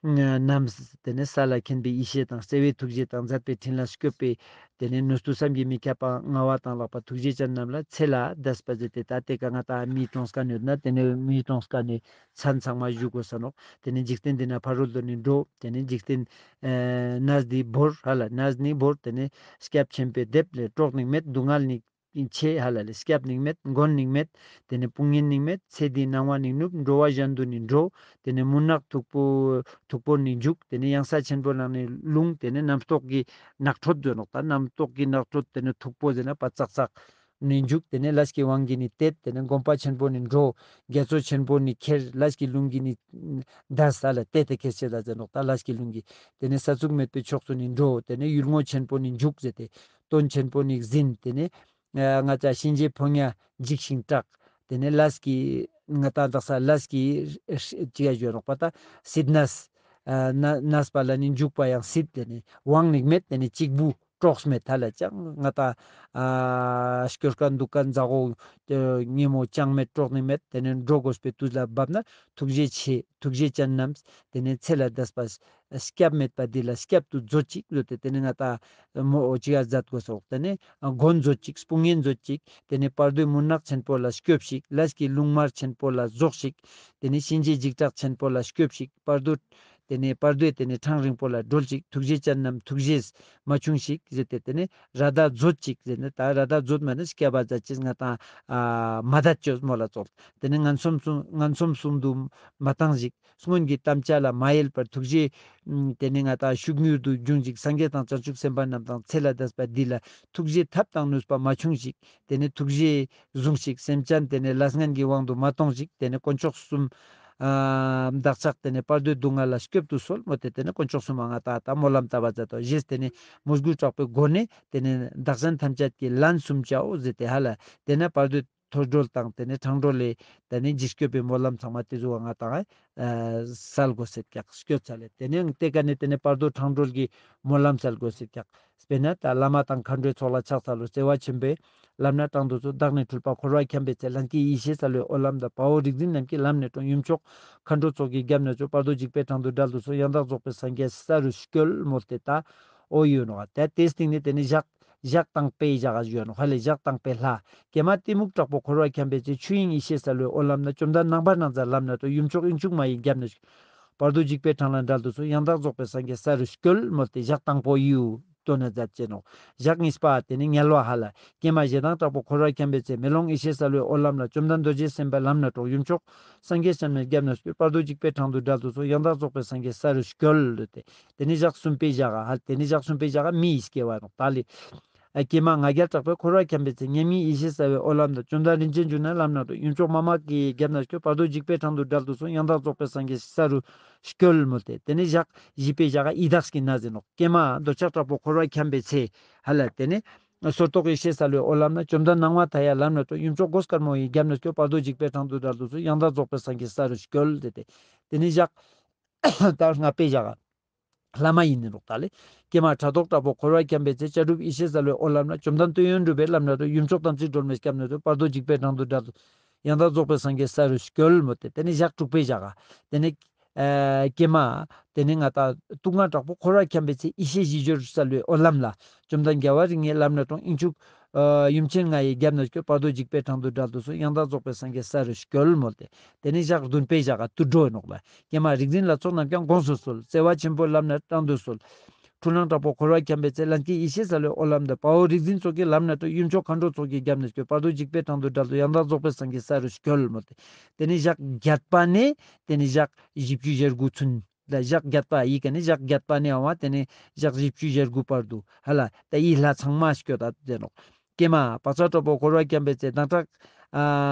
རྣམས་ཏེ་ནེ་ས་ལ་མཁྱེན་པའི་ཡེ་ཤེས་དང་བརྩེ་བའི་ཐུགས་རྗེ་དང་མཛད་པའི་ཕྲིན་ལས་སྐྱོབ་པའི་ཏེ་ནེ་ནུས་མཐུ་བསམ་གྱིས་མི་ཁྱབ་པ་མངའ་བ་དང་ལྷག་པ་ཐུགས་རྗེ་ཅན་རྣམས་ལ་ཚེ་ལ་བཟླས་པ་མཛད་དེ་ད་ཏེ་ཀ་ང་ཏང་མི་གྲོངས་མཁན་ཡོད་ན་ཏེ་ནེ་མི་གྲོངས་མཁན་ནི་མཚན་ཚང་མ་ཞུ་དགོས་ས་ནོག། ཏེ་ནེ་འཇིག་རྟེན་འདི་ན་ཕ་རོལ་ཏུ་ནི་འགྲོ། ཏེ་ནེ་འཇིག་རྟེན་ཨེ་གནས་འདི་བོར་ཧ་ལ་གནས་ནི་བོར། ཏེ་ནེ་སྐྱབས་ཆེན་པོའི་སྡེབ་ལས་གྲོགས་ནི་མེད། སྡུག་བསྔལ་ནི་ ཆེ་ཧ་ལ་ལེ། སྐྱབས་ནིང་མེད། མགོན་ནིང་མེད། དེ་ནེ་དཔུང་གཉེན་ནིང་མེད། ཚེ་འདིའི་སྣང་བ་ནིང་ནུབ། འགྲོ་བ་གཞན་དོན་ནི་འགྲོ། དེ་ནེ་མུན་ནག་མཐུག་པོ་མཐུག་པོ་ནི་འཇུག། དེ་ནེ་གཡང་ས་ཆེན་པོ་ནང་ནེ་ལྷུང་། དེ་ནེ་རྣམ་རྟོག་གི་ནགས་ཁྲོད་ཟེར་ནོག་ད། རྣམ་རྟོག་གི་ནགས་ཁྲོད་དེ་ནེ་མཐུག་པོ་ཟེར་ན་པ་ཙག་ཙག་ནི་འཇུག། དེ་ནེ་ལས་ཀྱི་དབང་གིས་ནི་དད། དེ་ནེ་སྒོམ་པ་ཆེན་པོ་ནི་འགྲོ། རྒྱ་མཚོ་ཆེན་པོ་ནི་ཁྱེར། ལས་ཀྱི་རླུང་གིས་ནི་འདས་ས་ལ་དད་དེ་ཁྱེར་ཆེད་ལ་ཟེར་ནོག་ད། ལས་ཀྱི་རླུང་གིས། དེ་ནེ་ས་ཚུགས་མེད་པའི་ཕྱོགས་སུ་ནི་འགྲོ། དེ་ནེ་ཡུལ་ངོ་ཆེན་པོ་ནི་འཇུག་ཟེར་ཏེ། དོན་ཆེན་པོ་ནི་ཟིན། དེ་ནེ་ང་ཅག་གཤིན་རྗེའི་ཕོ་ཉ་འཇིགས་ཤིང་སྐྲག། དེ་ནེ་ལས་ཀྱི་ང་ཏང་དག་ས་ལས་ཀྱི་ཅི་ཡ་ཞུ་ནོག་པ་ད། སྲིད་ན་ནས་པ་ལ་ནི་འཇུག་པ་ཡང་སྲིད། དེ་ནེ་དབང་ནི་མེད། དེ་ནེ་གཅིག་པུ་གྲོགས་མེད། ད་ལ་ཅང་ང་ཏང་སྐྱོར་མཁན་འདུག་མཁན་ཛ་འོ་ཉེ་མོ་ཅང་མེད། གྲོགས་ནི་མེད། དེ་ནེ་འགྲོ་དགོས་པའི་དུས་ལ་བབ་ན་ཐུགས་རྗེ་ཆེ། ཐུགས་རྗེ་ཅན་རྣམས་དེ་ནེ་ཚེ་ལས་འདས་པ་སྐྱབས་མེད་པ་འདི་ལ་སྐྱབས་སུ་མཛོད་ཅིག་ཟེར་ཏེ། དེ་ནེ་ང་ཏང་མོ་ཅི་ཡ་མཛད་དགོས་སོག། དེ་ནེ་མགོན་མཛོད་ཅིག། དཔུང་གཉེན་མཛོད་ཅིག། དེ་ནེ་བར་དོའི་མུན་ནག་ཆེན་པོ་ལ་སྐྱོབས་ཤིག། ལས་ཀྱི་རླུང་དམར་ཆེན་པོ་ལ་རྫོགས་ཤིག། དེ་ནེ་གཤིན་རྗེའི་འཇིགས་སྐྲག་ཆེན་པོ་ལ་སྐྱོབས་ཤིག། བར་དོ་དེ་ནེ་བར་དོའི་དེ་ནེ་འཕྲང་རིང་པོ་ལ་སྒྲོལ་ཅིག། ཐུགས་རྗེ་ཅན་རྣམས་ཐུགས་རྗེས་མ་ཆུང་ཞིག་ཟེར་ཏེ། དེ་ནེ་ར་མདའ་མཛོད་ཅིག་ཟེར་ན་ད་ར་མདའ་མཛོད་མ་ནི་སྐྱབས་པ་མཛད་ཅེས་ང་ཏང་མ་དད་ཅོས་མོལ་ལ་ཙོགས། དེ་ནེ་ངན་སོང་གསུམ་ངན་སོང་གསུམ་དུ་མ་བཏང་ཞིག། སྔོན་གྱི་དམ་བཅའ་ལ་མ་ཡལ་བར་ཐུགས་རྗེ། དེ་ནེ་ང་ཏང་ཤུགས་མྱུར་དུ་འབྱུང་ཞིག། སངས་རྒྱས་དང་བྱང་ཆུབ་སེམས་དཔའ་རྣམས་དང་ཚེ་ལས་འདས་པ་འདི་ལ་ཐུགས་རྗེ་ཐབས་དང་ནུས་པ་མ་ཆུང་ཞིག། དེ་ནེ་ཐུགས་རྗེ་བཟུང་ཞིག། སེམས་ཅན་དེ་ནེ་ལས་ངན་གྱི་དབང་དུ་མ་གཏོང་ཞིག། དེ་ནེ་དཀོན་མཆོག་གསུམ་བདག་ཅག་དེ་ནེ་བར་དོའི་སྡུག་བསྔལ་ལ་སྐྱོབ་ཏུ་གསོལ་མོལ་ཏེ། དེ་ནེ་དཀོན་མཆོག་གསུམ་ང་ཏང་ད་སྨོན་ལམ་བཏབ་པ་མཛད་དོ། རྗེས་དེ་ནེ་མོས་གུས་དྲག་པོའི་སྒོ་ནས་དེ་ནེ་བདག་གཞན་ཐམས་ཅད་ཀྱི་ལན་གསུམ་བྱའོ་ཟེར་ཏེ་ཧ་ལ། དེ་ནེ་བར་དོའི་ཐོས་གྲོལ་དང་དེ་ནེ་འཕྲང་སྒྲོལ་ལས་དེ་ནེ་འཇིགས་སྐྱོབ་པའི་སྨོན་ལམ་ཚང་མ་དེ་ཟུག་ང་ཏང་སལ་དགོས་ཤེས་ཀྱག། སྐྱོད་ཚར་ལེ། དེ་ནེ་དེ་ཀ་ནེ་དེ་ནེ་བར་དོ་འཕྲང་སྒྲོལ་གྱི་སྨོན་ལམ་སལ་དགོས་ཤེས་ཀྱག། དཔེར་ན་ད་བླ་མ་དང་མཁའ་འགྲོའི་ཚོགས་ལ་ཕྱག་འཚལ་ལོ། བརྩེ་བ་ཆེན་པོའི་ལམ་སྣ་དྲངས་དུ་གསོལ། བདག་ནི་འཁྲུལ་པ་འཁོར་བར་འཁྱམས་པའི་ཚེ། ལྷན་སྐྱེས་ཡེ་ཤེས་གསལ་བའི་འོད་ལམ་དང་། དཔའ་བོ་རིག་འཛིན་རྣམས་ཀྱིས་ལམ་སྣ་དྲོངས། ཡུམ་མཆོག་མཁའ་འགྲོ་ཚོགས་ཀྱིས་རྒྱབ་ནས་སྐྱོར། བར་དོ་འཇིགས་པའི་འཕྲང་དུ་བསྒྲལ་དུ་གསོལ། ཡང་དག་རྫོགས་པའི་སངས་རྒྱས་ས་རུ་སྐྱོལ་མོལ་ཏེ་ད་འོ་ཡོད་ནོག། ད་དེ་སྟེང་ནེ་དེ་ནེ་ཞག་ཞག་དང་པོའི་ཞག་ག་ཡོད་ནོག་ཧ་ལེ། ཞག་དང་པོའི་ལྷ། ཀྱེ་མ་གཏི་མུག་དྲག་པོ་འཁོར་བར་འཁྱམས་པའི་ཚེ། ཆོས་དབྱིངས་ཡེ་ཤེས་གསལ་བའི་འོད་ལམ་སྣ། བཅོམ་ལྡན་རྣམ་པར་སྣང་མཛད་ལམ་སྣ་དྲོངས། ཡུམ་མཆོག་དབྱིངས་ཕྱུག་མ་ཡིས་རྒྱབ་ནས་བར་དོ་འཇིགས་པའི་འཕྲང་ལས་བསྒྲལ་དུ་གསོལ། ཡང་དག་རྫོགས་པའི་སངས་རྒྱས་ས་རུ་སྐྱོལ་མོལ་ཏེ་ཞག་དང་པོ་ཡུ་དོན་ན་མཛད་ཅེ་ནོག། ཞག་གཉིས་པ་དེ་ནེ་དམྱལ་བ་ཧ་ལ། ཀྱེ་མ་ཞེ་སྡང་དྲག་པོ་འཁོར་བར་འཁྱམས་པའི་ཚེ། མེ་ལོང་ཡེ་ཤེས་གསལ་བའི་འོད་ལམ་ལ། བཅོམ་ལྡན་རྡོ་རྗེ་སེམས་དཔའི་ལམ་སྣ་དྲོངས། ཡུམ་མཆོག་སངས་རྒྱས་སྤྱན་མས་རྒྱབ་ནས་སྐྱོར། བར་དོ་འཇིགས་པའི་འཕྲང་དུ་བསྒྲལ་དུ་གསོལ། ཡང་དག་རྫོགས་པའི་སངས་རྒྱས་ས་རུ་སྐྱོལ་ཏེ། དེ་ནེ་ཞག་གསུམ་པའི་ཞག་ག་ཧ་ལ། དེ་ནེ་ཞག་གསུམ་པའི་ཞག་ག་མི་ཡི་སྐྱེ་བ་ནོག་ད་ལེ། ཨ་ཀྱེ་མ་ང་རྒྱལ་དྲག་པོས་འཁོར་བར་འཁྱམས་པའི་ཚེ། མཉམ་ཉིད་ཡེ་ཤེས་གསལ་བའི་འོད་ལམ་དང་། བཅོམ་ལྡན་རིན་ཆེན་འབྱུང་གནས་ལམ་སྣ་དྲོངས། ཡུམ་མཆོག་མཱ་མ་ཀཱི་ཡིས་རྒྱབ་ནས་སྐྱོར། བར་དོ་འཇིགས་པའི་འཕྲང་དུ་བསྒྲལ་དུ་གསོལ། ཡང་དག་རྫོགས་པའི་སངས་རྒྱས་ས་རུ་སྐྱོལ་མོལ་ཏེ། དེ་ནེ་ཞག་བཞི་པའི་ཞག་ག་ཡི་དྭགས་ཀྱི་མནའ་ཟེར་ནོག། ཀྱེ་མ་འདོད་ཆགས་དྲག་པོ་འཁོར་བར་འཁྱམས་པའི་ཚེ་ཧ་ལ། དེ་ནེ་སོར་རྟོག་ཡེ་ཤེས་གསལ་བའི་འོད་ལམ་སྣ། བཅོམ་ལྡན་སྣང་བ་མཐའ་ཡས་ལམ་སྣ་དྲོངས། ཡུམ་མཆོག་མགོ་དཀར་མོ་ཡིས་རྒྱབ་ནས་སྐྱོར། བར་དོ་འཇིགས་པའི་འཕྲང་དུ་བསྒྲལ་དུ་གསོལ། ཡང་དག་རྫོགས་པའི་སངས་རྒྱས་ས་རུ་སྐྱོལ་ཏེ། དེ་ནེ་ཞག་ད་ལྔ་པའི་ཞག་ག་ལྷ་མ་ཡིན་ནི་ནོག་ད་ལེ། ཀྱེ་མ་ཕྲག་དོག་དྲག་པོ་འཁོར་བར་འཁྱམས་པའི་ཚེ། བྱ་གྲུབ་ཡེ་ཤེས་གསལ་བའི་འོད་ལམ་སྣ། བཅོམ་ལྡན་དོན་ཡོད་གྲུབ་པའི་ལམ་སྣ་དྲོངས། ཡུམ་མཆོག་དམ་ཚིག་སྒྲོལ་མས་རྒྱབ་ནས་སྐྱོར། བར་དོ་འཇིགས་པའི་འཕྲང་དུ་བསྒྲལ་དུ། ཡང་དག་རྫོགས་པའི་སངས་རྒྱས་ས་རུ་སྐྱོལ་མོལ་ཏེ། དེ་ནེ་ཞག་དྲུག་པའི་ཞག་ག་དེ་ནེ་ཨ་ཀྱེ་མ་དེ་ནེ་ང་ཏང་སྡུག་བསྔལ་དྲག་པོ་འཁོར་བར་འཁྱམས་པའི་ཚེ། ཡེ་ཤེས་བཞི་སྦྱོར་གསལ་བའི་འོད་ལམ་ལ། བཅོམ་ལྡན་རྒྱལ་བ་རིགས་ལྔའི་ལམ་སྣ་དྲོངས། དབྱིངས་ཕྱུག་ཨ་ཡུམ་ཆེན་ལྔ་ཡིས་རྒྱབ་ནས་སྐྱོར། བར་དོ་འཇིགས་པའི་འཕྲང་དུ་བསྒྲལ་དུ་གསོལ། ཡང་དག་རྫོགས་པའི་སངས་རྒྱས་ས་རུ་སྐྱོལ་མོལ་ཏེ། དེ་ནེ་ཞག་བདུན་པའི་ཞག་ག་དུད་འགྲོ་ནོག་ལེ། ཀྱེ་མ་རིག་འཛིན་ལྷ་ཚོགས་རྣམས་ཀྱང་དགོངས་སུ་གསོལ། བརྩེ་བ་ཆེན་པོའི་ལམ་སྣ་དྲོངས་དུ་གསོལ། འཁྲུལ་སྣང་དྲག་པོ་འཁོར་བར་འཁྱམས་པའི་ཚེ། ལྷན་སྐྱེས་ཡེ་ཤེས་གསལ་བའི་འོད་ལམ་དང་། དཔའ་བོ་རིག་འཛིན་ཚོགས་ཀྱིས་ལམ་སྣ་དྲོངས། ཡུམ་མཆོག་མཁའ་འགྲོ་ཚོགས་ཀྱིས་རྒྱབ་ནས་སྐྱོར། བར་དོ་འཇིགས་པའི་འཕྲང་དུ་བསྒྲལ་དུ། ཡང་དག་རྫོགས་པའི་སངས་རྒྱས་ས་རུ་སྐྱོལ་མོལ་ཏེ། དེ་ནེ་ཞག་བརྒྱད་པ་ནེ་དེ་ནེ་ཞག་བཞི་བཅུ་ཞེ་དགུ་ཚུན་ལ། ཞག་བརྒྱད་པ་ཡི་ཀ་ནེ་ཞག་བརྒྱད་པ་ནེ་འོ་དེ་ནེ་ཞག་བཞི་བཅུ་ཞེ་དགུ་བར་དུ་ཧ་ལ། ད་ཡི་ལྷ་ཚང་མ་སྐྱོད་ད་དེ་ནོག། ཀྱེ་མ་བག་ཆགས་དྲག་པོ་འཁོར་བར་འཁྱམས་པའི་ཚེ། སྡང་དྲག་ཨ་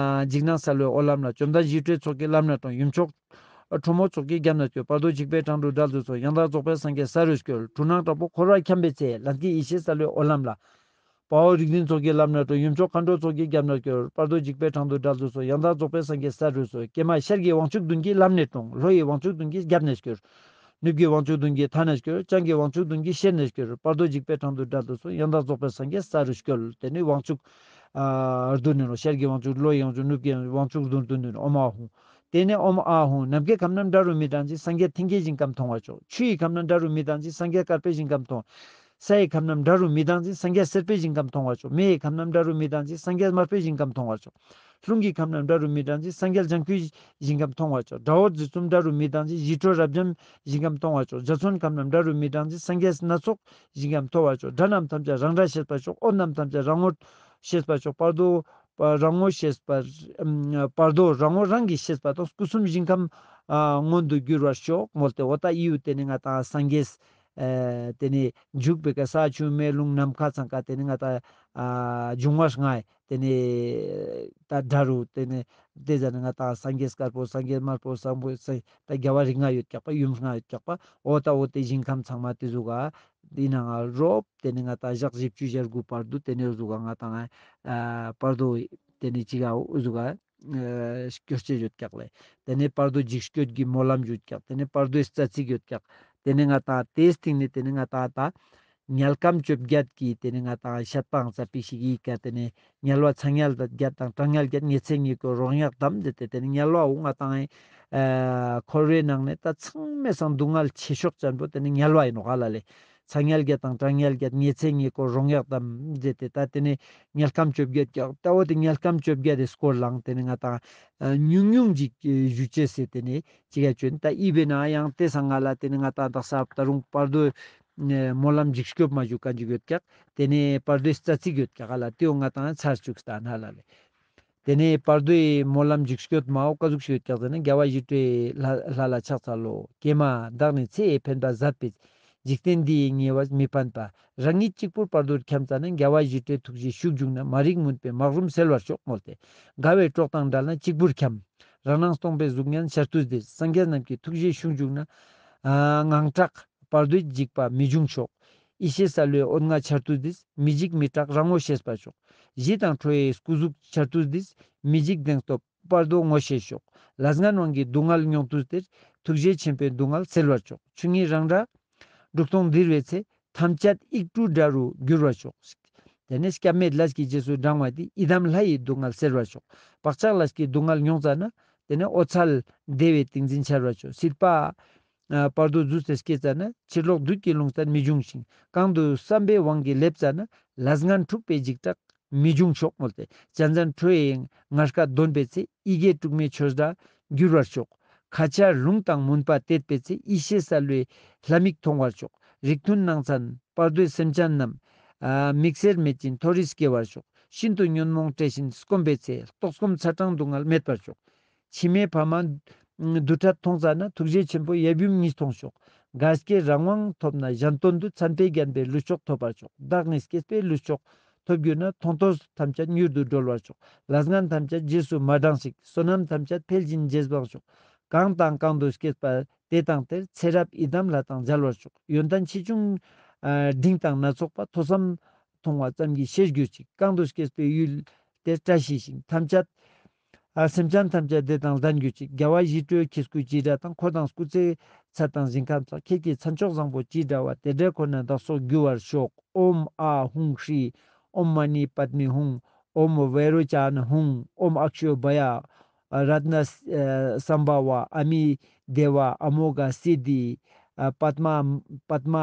འཇིགས་སྣང་གསལ་བའི་འོད་ལམ་ལ། བཅོམ་ལྡན་ཞི་ཁྲོའི་ཚོགས་ཀྱིས་ལམ་སྣ་དྲོངས། ཡུམ་མཆོག་ཁྲོ་མོ་ཚོགས་ཀྱིས་རྒྱབ་ནས་སྐྱོར། བར་དོ་འཇིགས་པའི་འཕྲང་དུ་བསྒྲལ་དུ་གསོལ། ཡང་དག་རྫོགས་པའི་སངས་རྒྱས་ས་རུ་སྐྱོལ། འཁྲུལ་སྣང་དྲག་པོ་འཁོར་བར་འཁྱམས་པའི་ཚེ། ལྷན་སྐྱེས་ཡེ་ཤེས་གསལ་བའི་འོད་ལམ་ལ། དཔའ་བོ་རིག་འཛིན་ཚོགས་ཀྱིས་ལམ་སྣ་དྲོངས། ཡུམ་མཆོག་མཁའ་འགྲོ་ཚོགས་ཀྱིས་རྒྱབ་ནས་སྐྱོར། བར་དོ་འཇིགས་པའི་འཕྲང་དུ་བསྒྲལ་དུ་གསོལ། ཡང་དག་རྫོགས་པའི་སངས་རྒྱས་ས་རུ་སྐྱོལ། ཀྱེ་མ་ཤར་གྱི་དབང་ཕྱུག་བདུན་གྱིས་ལམ་སྣ་དྲོངས། ལྷོ་ཡི་དབང་ཕྱུག་བདུན་གྱིས་རྒྱབ་ནས་སྐྱོར། ནུབ་ཀྱི་དབང་ཕྱུག་བདུན་གྱིས་མཐའ་ནས་སྐྱོར། བྱང་གི་དབང་ཕྱུག་བདུན་གྱིས་ཤེད་ནས་སྐྱོར། བར་དོ་འཇིགས་པའི་འཕྲང་དུ་བསྒྲལ་དུ་གསོལ། ཡང་དག་རྫོགས་པའི་སངས་རྒྱས་ས་རུ་སྐྱོལ། དེ་ནེ་དབང་ཕྱུག་ཨ་བདུན་ནི་ནོག། ཤར་གྱི་དབང་ཕྱུག་ལྷོ་ཡི་དབང་ཕྱུག་ནུབ་ཀྱི་དབང་ཕྱུག་བདུན་བདུན་ནི་ནོག། ཨོཾ་ཨཱཿཧཱུྃ། དེ་ནེ་ཨོཾ་ཨཱཿཧཱུྃ། ནམ་མཁའི་ཁམས་རྣམས་དགྲ་རུ་མི་ལྡང་ཞིང་། སངས་རྒྱས་མཐིང་གེ་ཞིང་ཁམས་མཐོང་བར་ཤོག། ཆུ་ཡི་ཁམས་རྣམས་དགྲ་རུ་མི་ལྡང་ཞིང་། སངས་རྒྱས་དཀར་པོའི་ཞིང་ཁམས་མཐོང་། ས་ཡི་ཁམས་རྣམས་དགྲ་རུ་མི་ལྡང་ཞིང་། སངས་རྒྱས་སེར་པོའི་ཞིང་ཁམས་མཐོང་བར་ཤོག། མེ་ཡི་ཁམས་རྣམས་དགྲ་རུ་མི་ལྡང་ཞིང་། སངས་རྒྱས་དམར་པོའི་ཞིང་ཁམས་མཐོང་བར་ཤོག། རླུང་གི་ཁམས་རྣམས་དགྲ་རུ་མི་ལྡང་ཞིང་། སངས་རྒྱས་ལྗང་ཁུའི་ཞིང་ཁམས་མཐོང་བར་ཤོག། དགྲ་བོ་རྫི་གསུམ་དགྲ་རུ་མི་ལྡང་ཞིང་། ཞི་ཁྲོ་རབ་འབྱམས་ཞིང་ཁམས་མཐོང་བར་ཤོག། འཇའ་ཚོན་ཁམས་རྣམས་དགྲ་རུ་མི་ལྡང་ཞིང་། སངས་རྒྱས་སྣ་ཚོགས་ཞིང་ཁམས་མཐོང་བར་ཤོག། དགྲ་རྣམས་ཐམས་ཅད་རང་སྒྲ་ཤེས་པར་ཤོག། འོད་རྣམས་ཐམས་ཅད་རང་ངོར་ ཤེས་པར་ཤོག་བར་དོ་རང་ངོ་ཤེས་པར་ཨམ་བར་དོ་རང་ངོ་རང་གིས་ཤེས་པ་དང་སྐུ་གསུམ་ཞིང་ཁམས་ཨ་མངོན་དུ་འགྱུར་བར་ཤོག་མོལ་ཏེ། འོ་ད་ཨི་ཡུལ་ཏེ་ནེ་ང་ཏང་སངས་རྒྱས་ཨ་ཏེ་ནེ་འཇུག་པའི་ཀ་ས་ཆུ་མེ་རླུང་ནམ་མཁའ་ཚང་ཀ་ཏེ་ནེ་ང་ཏང་ཨ་འབྱུང་བ་ལྔ་ཏེ་ནེ་ད་དྲ་རུ་ཏེ་ནེ་ཏེ་ཟ་ནེ་ང་ཏང་སངས་རྒྱས་དཀར་པོ་སངས་རྒྱས་དམར་པོ་སངས་པོ་སངས་ད་རྒྱལ་བ་རིགས་ལྔ་ཡོད་ཀྱག་པ་ཡུམ་ལྔ་ཡོད་ཀྱག་པ། འོ་ད་འོ་ཏེ་ཞིང་ཁམས་ཚང་མ་ཏེ་ཟུག་ག་ཏེ་ནེ་ང་རོབ་ཏེ་ནེ་ང་ཏང་ཞག་བཞི་བཅུ་ཞེ་དགུ་བར་དུ་ཏེ་ནེ་ཟུག་ག་ང་ཏང་ཨ་བར་དོ་ཏེ་ནེ་ཅི་ག་འོ་ཟུག་ག་ཨ་སྐྱོད་ཅེས་ཡོད་ཀྱག་ལེ། ཏེ་ནེ་བར་དོ་འཇིགས་སྐྱོད་ཀྱི་སྨོན་ལམ་ཡོད་ཀྱག། ཏེ་ནེ་བར་དོའི་རྩ་ཚིག་ཡོད་ཀྱག། ཏེ་ནེ་ང་ཏང་ཏེའི་སྟེང་ནེ་ཏེ་ནེ་ང་ཏང་ད་དམྱལ་ཁམས་བཅོ་བརྒྱད་ཀྱི་ཏེ་ནེ་ང་ཏང་བཤད་པའང་ཙ་པིག་ཞིག་ཡིན་ཀ། ཏེ་ནེ་དམྱལ་བ་ཚ་དམྱལ་བརྒྱད་དང་གྲང་དམྱལ་བརྒྱད་ཉི་ཚེ་ཉེ་འཁོར་རོ་མྱགས་དམ་ཟེར་ཏེ་ཏེ་ནེ་དམྱལ་བའོ་ང་ཏང་ཨ་འཁོར་བའི་ནང་ནེ་ད་ཚང་མའི་སང་སྡུག་བསྔལ་ཆེ་ཤོས་ཅན་པོ་ཏེ་ནེ་དམྱལ་བ་ཡིན་ནོག་ཧ་ལ་ལེ། ཚ་དམྱལ་བརྒྱད་དང་གྲང་དམྱལ་བརྒྱད་ཉི་ཚེ་ཉེ་འཁོར་རོ་མྱགས་དམ་ཟེར་ཏེ་ད་ཏེ་ནེ་དམྱལ་ཁམས་བཅོ་བརྒྱད་ཀྱག། ད་འོ་ཏེ་དམྱལ་ཁམས་བཅོ་བརྒྱད་དེ་སྐོར་ལའང་ཏེ་ནེ་ང་ཏང་ཨ་ཉུང་ཉུང་ཅིག་ཞུ་ཅེས་སེ་ཏེ་ནེ་ཅི་ག་ཅོན་ད་ཨི་བེ་ན་ཡང་ཏེ་སང་ང་ལ་ཏེ་ནེ་ང་ཏང་དག་ས་ད་རུང་བར་དོའི་ཨ་སྨོན་ལམ་འཇིགས་སྐྱོབ་མ་ཞུ་ཀ་ཅིག་ཡོད་ཀྱག། ཏེ་ནེ་བར་དོའི་རྩ་ཚིག་ཡོད་ཀྱག་ཧ་ལ། ཏེའོ་ང་ཏང་ཚར་བཅུག་སྟན་ཧ་ལ་ལེ། ཏེ་ནེ་བར་དོའི་སྨོན་ལམ་འཇིགས་སྐྱོབ་མའོ་ཀ་ཟུག་ཞིག་ཡོད་ཀྱག་ཟེར་ན། རྒྱལ་བ་ཞི་ཁྲོའི་ལྷ་ལྷ་ལ་ཕྱག་འཚལ་ལོ། ཀྱེ་མ་བདག་ནི་ཚེ་ཡི་འཕེན་པ་ཟད་པས། འཇིག་རྟེན་འདི་ཡི་ཉེ་བར་མི་ཕན་པ། རང་ཉིད་གཅིག་པུར་བར་དོར་འཁྱམས་ཙ་ན། རྒྱལ་བ་ཞི་ཁྲོའི་ཐུགས་རྗེའི་ཤུགས་འཇུག་ན། མ་རིག་མུན་པའི་སྨག་རུམ་སེལ་བར་ཤོག་མོལ་ཏེ། དགའ་བའི་གྲོགས་དང་བྲལ་ན་གཅིག་པུར་འཁྱམས། རང་སྣང་སྟོང་པའི་གཟུགས་བརྙན་འཆར་དུས་འདིར། སངས་རྒྱས་རྣམས་ཀྱི་ཐུགས་རྗེའི་ཤུགས་འཇུག་ན། ཨ་དངངས་སྐྲག་བར་དོའི་འཇིགས་པ་མི་འབྱུང་ཤོག། ཡེ་ཤེས་གསལ་བའི་འོད་ལྔ་འཆར་དུས་འདིར། མི་འཇིགས་མི་སྐྲག་རང་ངོ་ཤེས་པར་ཤོག། ཞི་དང་ཁྲོ་བོའི་སྐུ་གཟུགས་འཆར་དུས་འདིར། མི་འཇིགས་གདེང་སྟོབས་བར་དོ་ངོ་ཤེས་ཤོག། ལས་ངན་དབང་གིས་སྡུག་བསྔལ་མྱོང་དུས་འདིར། ཐུགས་རྗེ་ཆེན་པོའི་སྡུག་བསྔལ་སེལ་བར་ཤོག། ཆོས་ཉིད་རང་སྒྲ་འབྲུག་སྟོང་ལྡིར་བའི་ཚེ། ཐམས་ཅད་ཡིག་དྲུག་སྒྲ་རུ་འགྱུར་བར་ཤོག། ཏེ་ནེ་སྐྱབས་མེད་ལས་ཀྱི་རྗེས་སུ་འབྲང་བ་འདིས། ཡི་དམ་ལྷ་ཡི་སྡུག་བསྔལ་སེལ་བར་ཤོག། བག་ཆགས་ལས་ཀྱི་སྡུག་བསྔལ་མྱོང་ཙ་ན། ཏེ་ནེ་འོད་གསལ་བདེ་བའི་ཏིང་འཛིན་འཆར་བར་ཤོག། སྲིད་པ་ཨ་བར་དོ་རྫུས་ཏེ་སྐྱེས་ཙ་ན། ཕྱིར་ལོག་བདུད་ཀྱི་ལུང་བསྟན་མི་འབྱུང་ཞིང་། གང་དུ་བསམ་པའི་དབང་གིས་སླེབས་ཙ་ན། ལས་ངན་འཁྲུགས་པའི་འཇིགས་སྐྲག་མི་འབྱུང་ཤོག་མོལ་ཏེ། གཅན་གཟན་ཁྲོ་ཡི་ངར་སྐད་འདོན་པའི་ཚེ། ཡི་གེ་དྲུག་མའི་ཆོས་སྒྲ་འགྱུར་བར་ཤོག། ཁ་ཆར་རླུང་དང་མུན་པ་བཏེགས་པའི་ཚེ། ཡེ་ཤེས་གསལ་བའི་ལྷ་མིག་མཐོང་བར་ཤོག། རིགས་མཐུན་ནང་ཚན་བར་དོའི་སེམས་ཅན་རྣམས། ཨ་དམིགས་བསལ་མེད་ཅིང་མཐོ་རིས་སྐྱེ་བར་ཤོག། ཤིན་ཏུ་ཉོན་མོངས་བྲལ་ཞིང་སྐོམ་པའི་ཚེ། ལྟོགས་སྐོམ་ཚ་གྲང་སྡུག་བསྔལ་མེད་པར་ཤོག། མཆི་མའི་ཕ་མ་རྡུལ་ཕྲ་མཐོང་ཙ་ན། ཐུགས་རྗེ་ཆེན་པོ་ཡབ་ཡུམ་ཉིད་མཐོང་ཤོག། དགའ་སྐྱེ་རང་དབང་ཐོབ་ན། གཞན་དོན་དུ་མཚན་དཔེ་བརྒྱན་པའི་ལུས་མཆོག་ཐོབ་པར་ཤོག། བདག་ནི་སྐྱེས་པའི་ལུས་མཆོག་ཐོབ་གྱུར་ན། མཐོང་ཐོས་ཐམས་ཅད་མྱུར་དུ་གྲོལ་བར་ཤོག། ལས་ངན་ཐམས་ཅད་རྗེས་སུ་མ་འབྲང་ཞིག། བསོད་ནམས་ཐམས་ཅད་འཕེལ་ཞིང་རྒྱས་པར་ཤོག། གང་དང་གང་དུ་སྐྱེས་པ་དེ་དང་དེར། ཚེ་རབས་ཡི་དམ་ལྷ་དང་མཇལ་བར་ཤོག། ཡོན་ཏན་ཆེ་ཆུང་ཨ་འབྲིང་དང་སྣ་ཚོགས་པ། ཐོས་བསམ་མཐོང་བ་ཙམ་གྱིས་ཤེས་གྱུར་ཅིག། གང་དུ་སྐྱེས་པའི་ཡུལ་དེར་བཀྲ་ཤིས་ཤིང་། ཐམས་ཅད་ཨ་སེམས་ཅན་ཐམས་ཅད་བདེ་དང་ལྡན་གྱུར་ཅིག། རྒྱལ་བ་ཞི་ཁྲོའི་ཁྱེད་སྐུ་ཅི་འདྲ་དང་། འཁོར་དང་སྐུ་ཚེའི་ཚད་དང་ཞིང་ཁམས་དང་། ཁྱེད་ཀྱི་མཚན་མཆོག་བཟང་པོ་ཅི་འདྲ་བ། དེ་འདྲའི་འཁོར་ན་བདག་སོགས་རྒྱུ་བར་ཤོག། ཨོཾ་ཨཱཿཧཱུྃ་ཧྲཱིཿ། ཨོཾ་མ་ཎི་པདྨེ་ཧཱུྃ། ཨོཾ་བཻ་རོ་ཙ་ན་ཧཱུྃ། ཨོཾ་ཨཀྵོ་བྷྱ། རཏྣ་སམྦྷ་ཝ། ཨ་མི་དེ་ཝ། ཨ་མོ་གྷ་སིདྡྷི། པདྨ་པདྨ་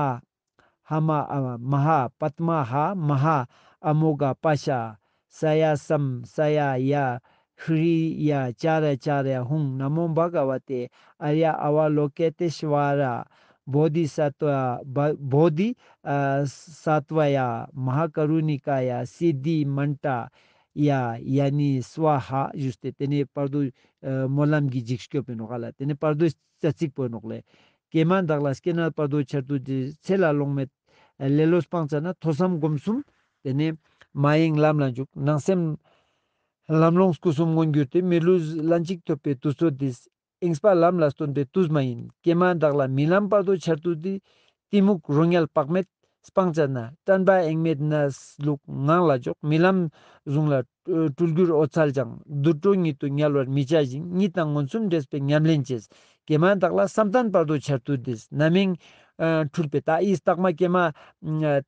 ཧ་མ་ཨ་མ་ཧཱ། པདྨ་ཧཱ་མ་ཧཱ་ཨ་མོ་གྷ་པཱ་ཤ། ས་ཡ་སཾ། ས་ཡ་ཡ། ཧྲཱིཿཡ། ཙ་ར་ཙ་ར་ཧཱུྃ། ན་མོ་བྷ་ག་ཝ་ཏེ་ཨཱརྱ་ཨ་ཝ་ལོ་ཀི་ཏེ་ཤྭ་ར། བོ་དྷི་ས་ཏྭ། བོ་དྷི་ས་ཏྭ་ཡ། མ་ཧཱ་ཀ་རུ་ཎི་ཀཱ་ཡ། སིདྡྷི་མན་ཏཱ་ཡ། ཡ་ནི་སྭཱ་ཧཱ་ཞུས་ཏེ་ཏེ་ནེ་བར་དོ་ཨ་སྨོན་ལམ་གྱི་འཇིགས་སྐྱོབ་ཨིན་ནོག་ལེ། ཏེ་ནེ་བར་དོའི་རྩ་ཚིག་པོ་ཨིན་ནོག་ལེ། ཀྱེ་མ་བདག་ལ་སྐྱེ་གནས་བར་དོ་འཆར་དུས་འདིར། ཚེ་ལ་ལོང་མེད་ལེ་ལོ་སྤངས་ཙ་ན། ཐོས་བསམ་སྒོམ་གསུམ་ཏེ་ནེ་མ་ཡེངས་ལམ་ལ་འཇུག། སྣང་སེམས་ལམ་སློང་སྐུ་གསུམ་མངོན་གྱུར་ཏེ། མི་ལུས་ལན་གཅིག་ཐོབ་པའི་དུས་ཚོད་འདིར། ཡེངས་པ་ལམ་ལ་སྟོན་པའི་དུས་མ་ཡིན། ཀྱེ་མ་བདག་ལ་རྨི་ལམ་བར་དོ་འཆར་དུས་འདིར། གཏི་མུག་རོ་ཉལ་བག་མེད་སྤངས་ཙ་ན། དྲན་པ་ཡེངས་མེད་གནས་ལུགས་ངང་ལ་འཇོག། རྨི་ལམ་གཟུང་ལ་སྤྲུལ་སྒྱུར་འོད་གསལ་སྦྱང་། དུད་འགྲོ་ཉིད་དུ་དམྱལ་བར་མི་བྱ་ཞིང་། གཉིད་དང་མངོན་སུམ་འདྲེས་པའི་ཉམས་ལེན་བྱས། ཀྱེ་མ་བདག་ལ་བསམ་གཏན་བར་དོ་འཆར་དུས་འདིར། རྣམ་གཡེང་ཨ་འཁྲུལ་པའི་ད་ཨི་སྟག་མ་ཀྱེ་མ་ཨ་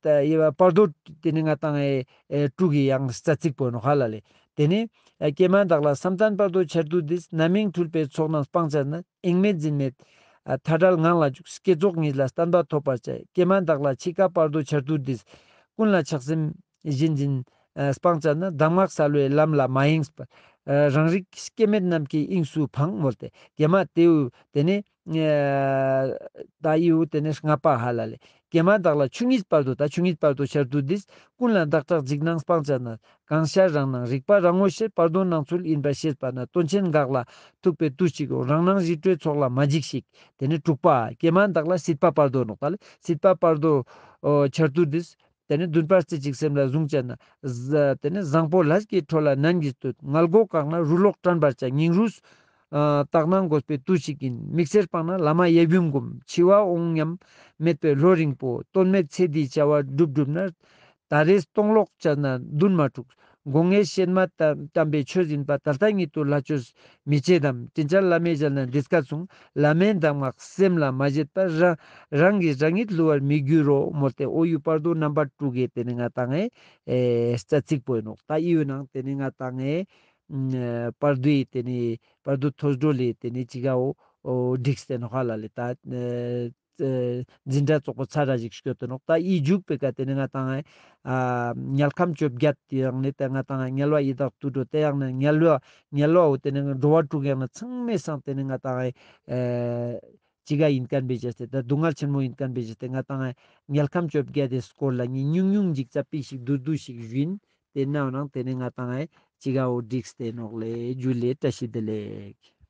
ད་ཨི་བ་བར་དོ་ཏེ་ནེ་ང་ཏང་ཨེ་ཨེ་དྲུག་གི་ཡང་རྩ་ཚིག་པོ་ཨིན་ནོག་ཧ་ལ་ལེ། ཏེ་ནེ་ཨ་ཀྱེ་མ་བདག་ལ་བསམ་གཏན་བར་དོ་འཆར་དུས་འདིར། རྣམ་གཡེང་འཁྲུལ་པའི་ཚོགས་རྣམས་སྤངས་ཙ་ན། ཡེངས་མེད་འཛིན་མེད་ཨ་མཐའ་བྲལ་ངང་ལ་འཇུག། བསྐྱེད་རྫོགས་གཉིས་ལ་བརྟན་པ་ཐོབ་པར་བྱ། ཀྱེ་མ་བདག་ལ་འཆི་ཁ་བར་དོ་འཆར་དུས་འདིར། ཀུན་ལ་ཆགས་སེམས་ཞེན་འཛིན་ཨ་སྤངས་ཙ་ན། གདམས་ངག་གསལ་བའི་ལམ་ལ་མ་ཡེངས་པར། ཨ་རང་རིག་སྐྱེ་མེད་ནམ་མཁའི་དབྱིངས་སུ་འཕང་མོལ་ཏེ། ཀྱེ་མ་ཏེའུ་ཏེ་ནེ་ཨ་ད་འིའུ་ཏེ་ནེ་ལྔ་པ་ཧ་ལ་ལེ། ཀྱེ་མ་བདག་ལ་ཆོས་ཉིད་བར་དོ། ད་ཆོས་ཉིད་བར་དོ་འཆར་དུས་འདིར། ཀུན་ལ་བདག་སྐྲག་འཇིགས་སྣང་སྤང་བྱ་ན། གང་ཤར་རང་སྣང་རིག་པ་རང་ངོ་ཤེས། བར་དོ་སྣང་ཚུལ་ཡིན་པར་ཤེས་པ་ན། དོན་ཆེན་འགག་ལ་ཐུག་པའི་དུས་གཅིག་འོང་། རང་སྣང་ཞི་ཁྲོའི་ཚོགས་ལ་མ་འཇིགས་ཤིག། ཏེ་ནེ་དྲུག་པ། ཀྱེ་མ་བདག་ལ་སྲིད་པ་བར་དོ་ནོག། ད་ལེ་སྲིད་པ་བར་དོ་འཆར་དུས་འདིར། ཏེ་ནེ་འདུན་པ་རྩེ་གཅིག་སེམས་ལ་བཟུང་བྱ་ན། ཏེ་ནེ་བཟང་པོ་ལས་ཀྱི་འཕྲོ་ལ་ནན་གྱིས་ལྟོས། མངལ་སྒོ་བཀག་ན་རུ་ལོག་བྲན་པར་བྱ། སྙིང་རུས་ཨ་དག་སྣང་དགོས་པའི་དུས་ཤིག་ཡིན། མིག་སེར་སྤངས་ན་བླ་མ་ཡབ་ཡུམ་བསྒོམ། འཆི་བ་འོང་སྙམ་མེད་པའི་བློ་རིང་པོ། དོན་མེད་ཚེ་འདིའི་བྱ་བ་སྒྲུབ་སྒྲུབ་ན། ད་རེས་སྟོང་ལོག་བྱས་ན་འདུན་མ་འཁྲུགས། སྒོ་ངའི་ཤེད་མ་དམ་པའི་ཆོས་ཡིན་པ། ད་ལྟ་ཉིད་དུ་ལྷ་ཆོས་མི་བྱེད་དམ། དྲིན་ཅན་བླ་མའི་ཞལ་ནས་འདི་སྐད་གསུངས། བླ་མའི་གདམས་ངག་སེམས་ལ་མ་བཞེད་པར། རང་རང་གིས་རང་ཉིད་བསླུ་བར་མི་འགྱུར་རོ་མོལ་ཏེ། འོ་འིའུ་བར་དོ་རྣམ་པ་དྲུག་གི་ཏེ་ནེ་ང་ཏང་ངི་ཨེ་རྩ་ཚིག་པོ་ཨིན་ནོག། ད་འིའུ་ནང་ཏེ་ནེ་ང་ཏང་ངི་ཨ་བར་དོའི་ཏེ་ནེ་བར་དོ་ཐོས་གྲོལ་ལི་ཏེ་ནེ་ཅི་ག་འོ་འོ་འགྲིགས་ཏེ་ནོག་ཧ་ལ་ལེ། ད་ཨ་འཛིན་གྲྭ་ཙོགས་པོ་ཚར་ར་ཞིག་སྐྱོད་དེ་ནོག། ད་འི་མཇུག་པོའི་ཀ་ཏེ་ནེ་ང་ཏང་ཨ་དམྱལ་ཁམས་བཅོ་བརྒྱད་ཏེ་ཡང་ནེ་ཏེ་ང་ཏང་དམྱལ་བ་ཡི་དྭགས་དུད་འགྲོ་ཏེ་ཡང་ནེ་དམྱལ་བ་དམྱལ་བའོ་ཏེ་ནེ་འགྲོ་བ་དྲུག་ཡང་ནེ་ཚང་མའི་སང་ཏེ་ནེ་ང་ཏང་ཨ་ཅི་ག་ཨིན་ཁན་བེ་ཅེས་ཏེ་ད་སྡུག་བསྔལ་ཆེན་མོ་ཨིན་ཁན་བེ་ཅེས་ཏེ་ང་ཏང་ཨ་དམྱལ་ཁམས་བཅོ་བརྒྱད་དི་སྐོར་ལ་ངས་ཉུང་ཉུང་ཅིག་ཙ་པིག་ཞིག་བསྡུས་བསྡུས་ཤིག་ཞུ་ཨིན། ཏེ་ནའོ་ནང་ཏེ་ནེ་ང་ཏང་ཨ་ཅི་ག་འོ་འགྲིགས་ཏེ་ནོག་ལེ། ཇུ་ལེ། བཀྲ་ཤིས་བདེ་ལེགས།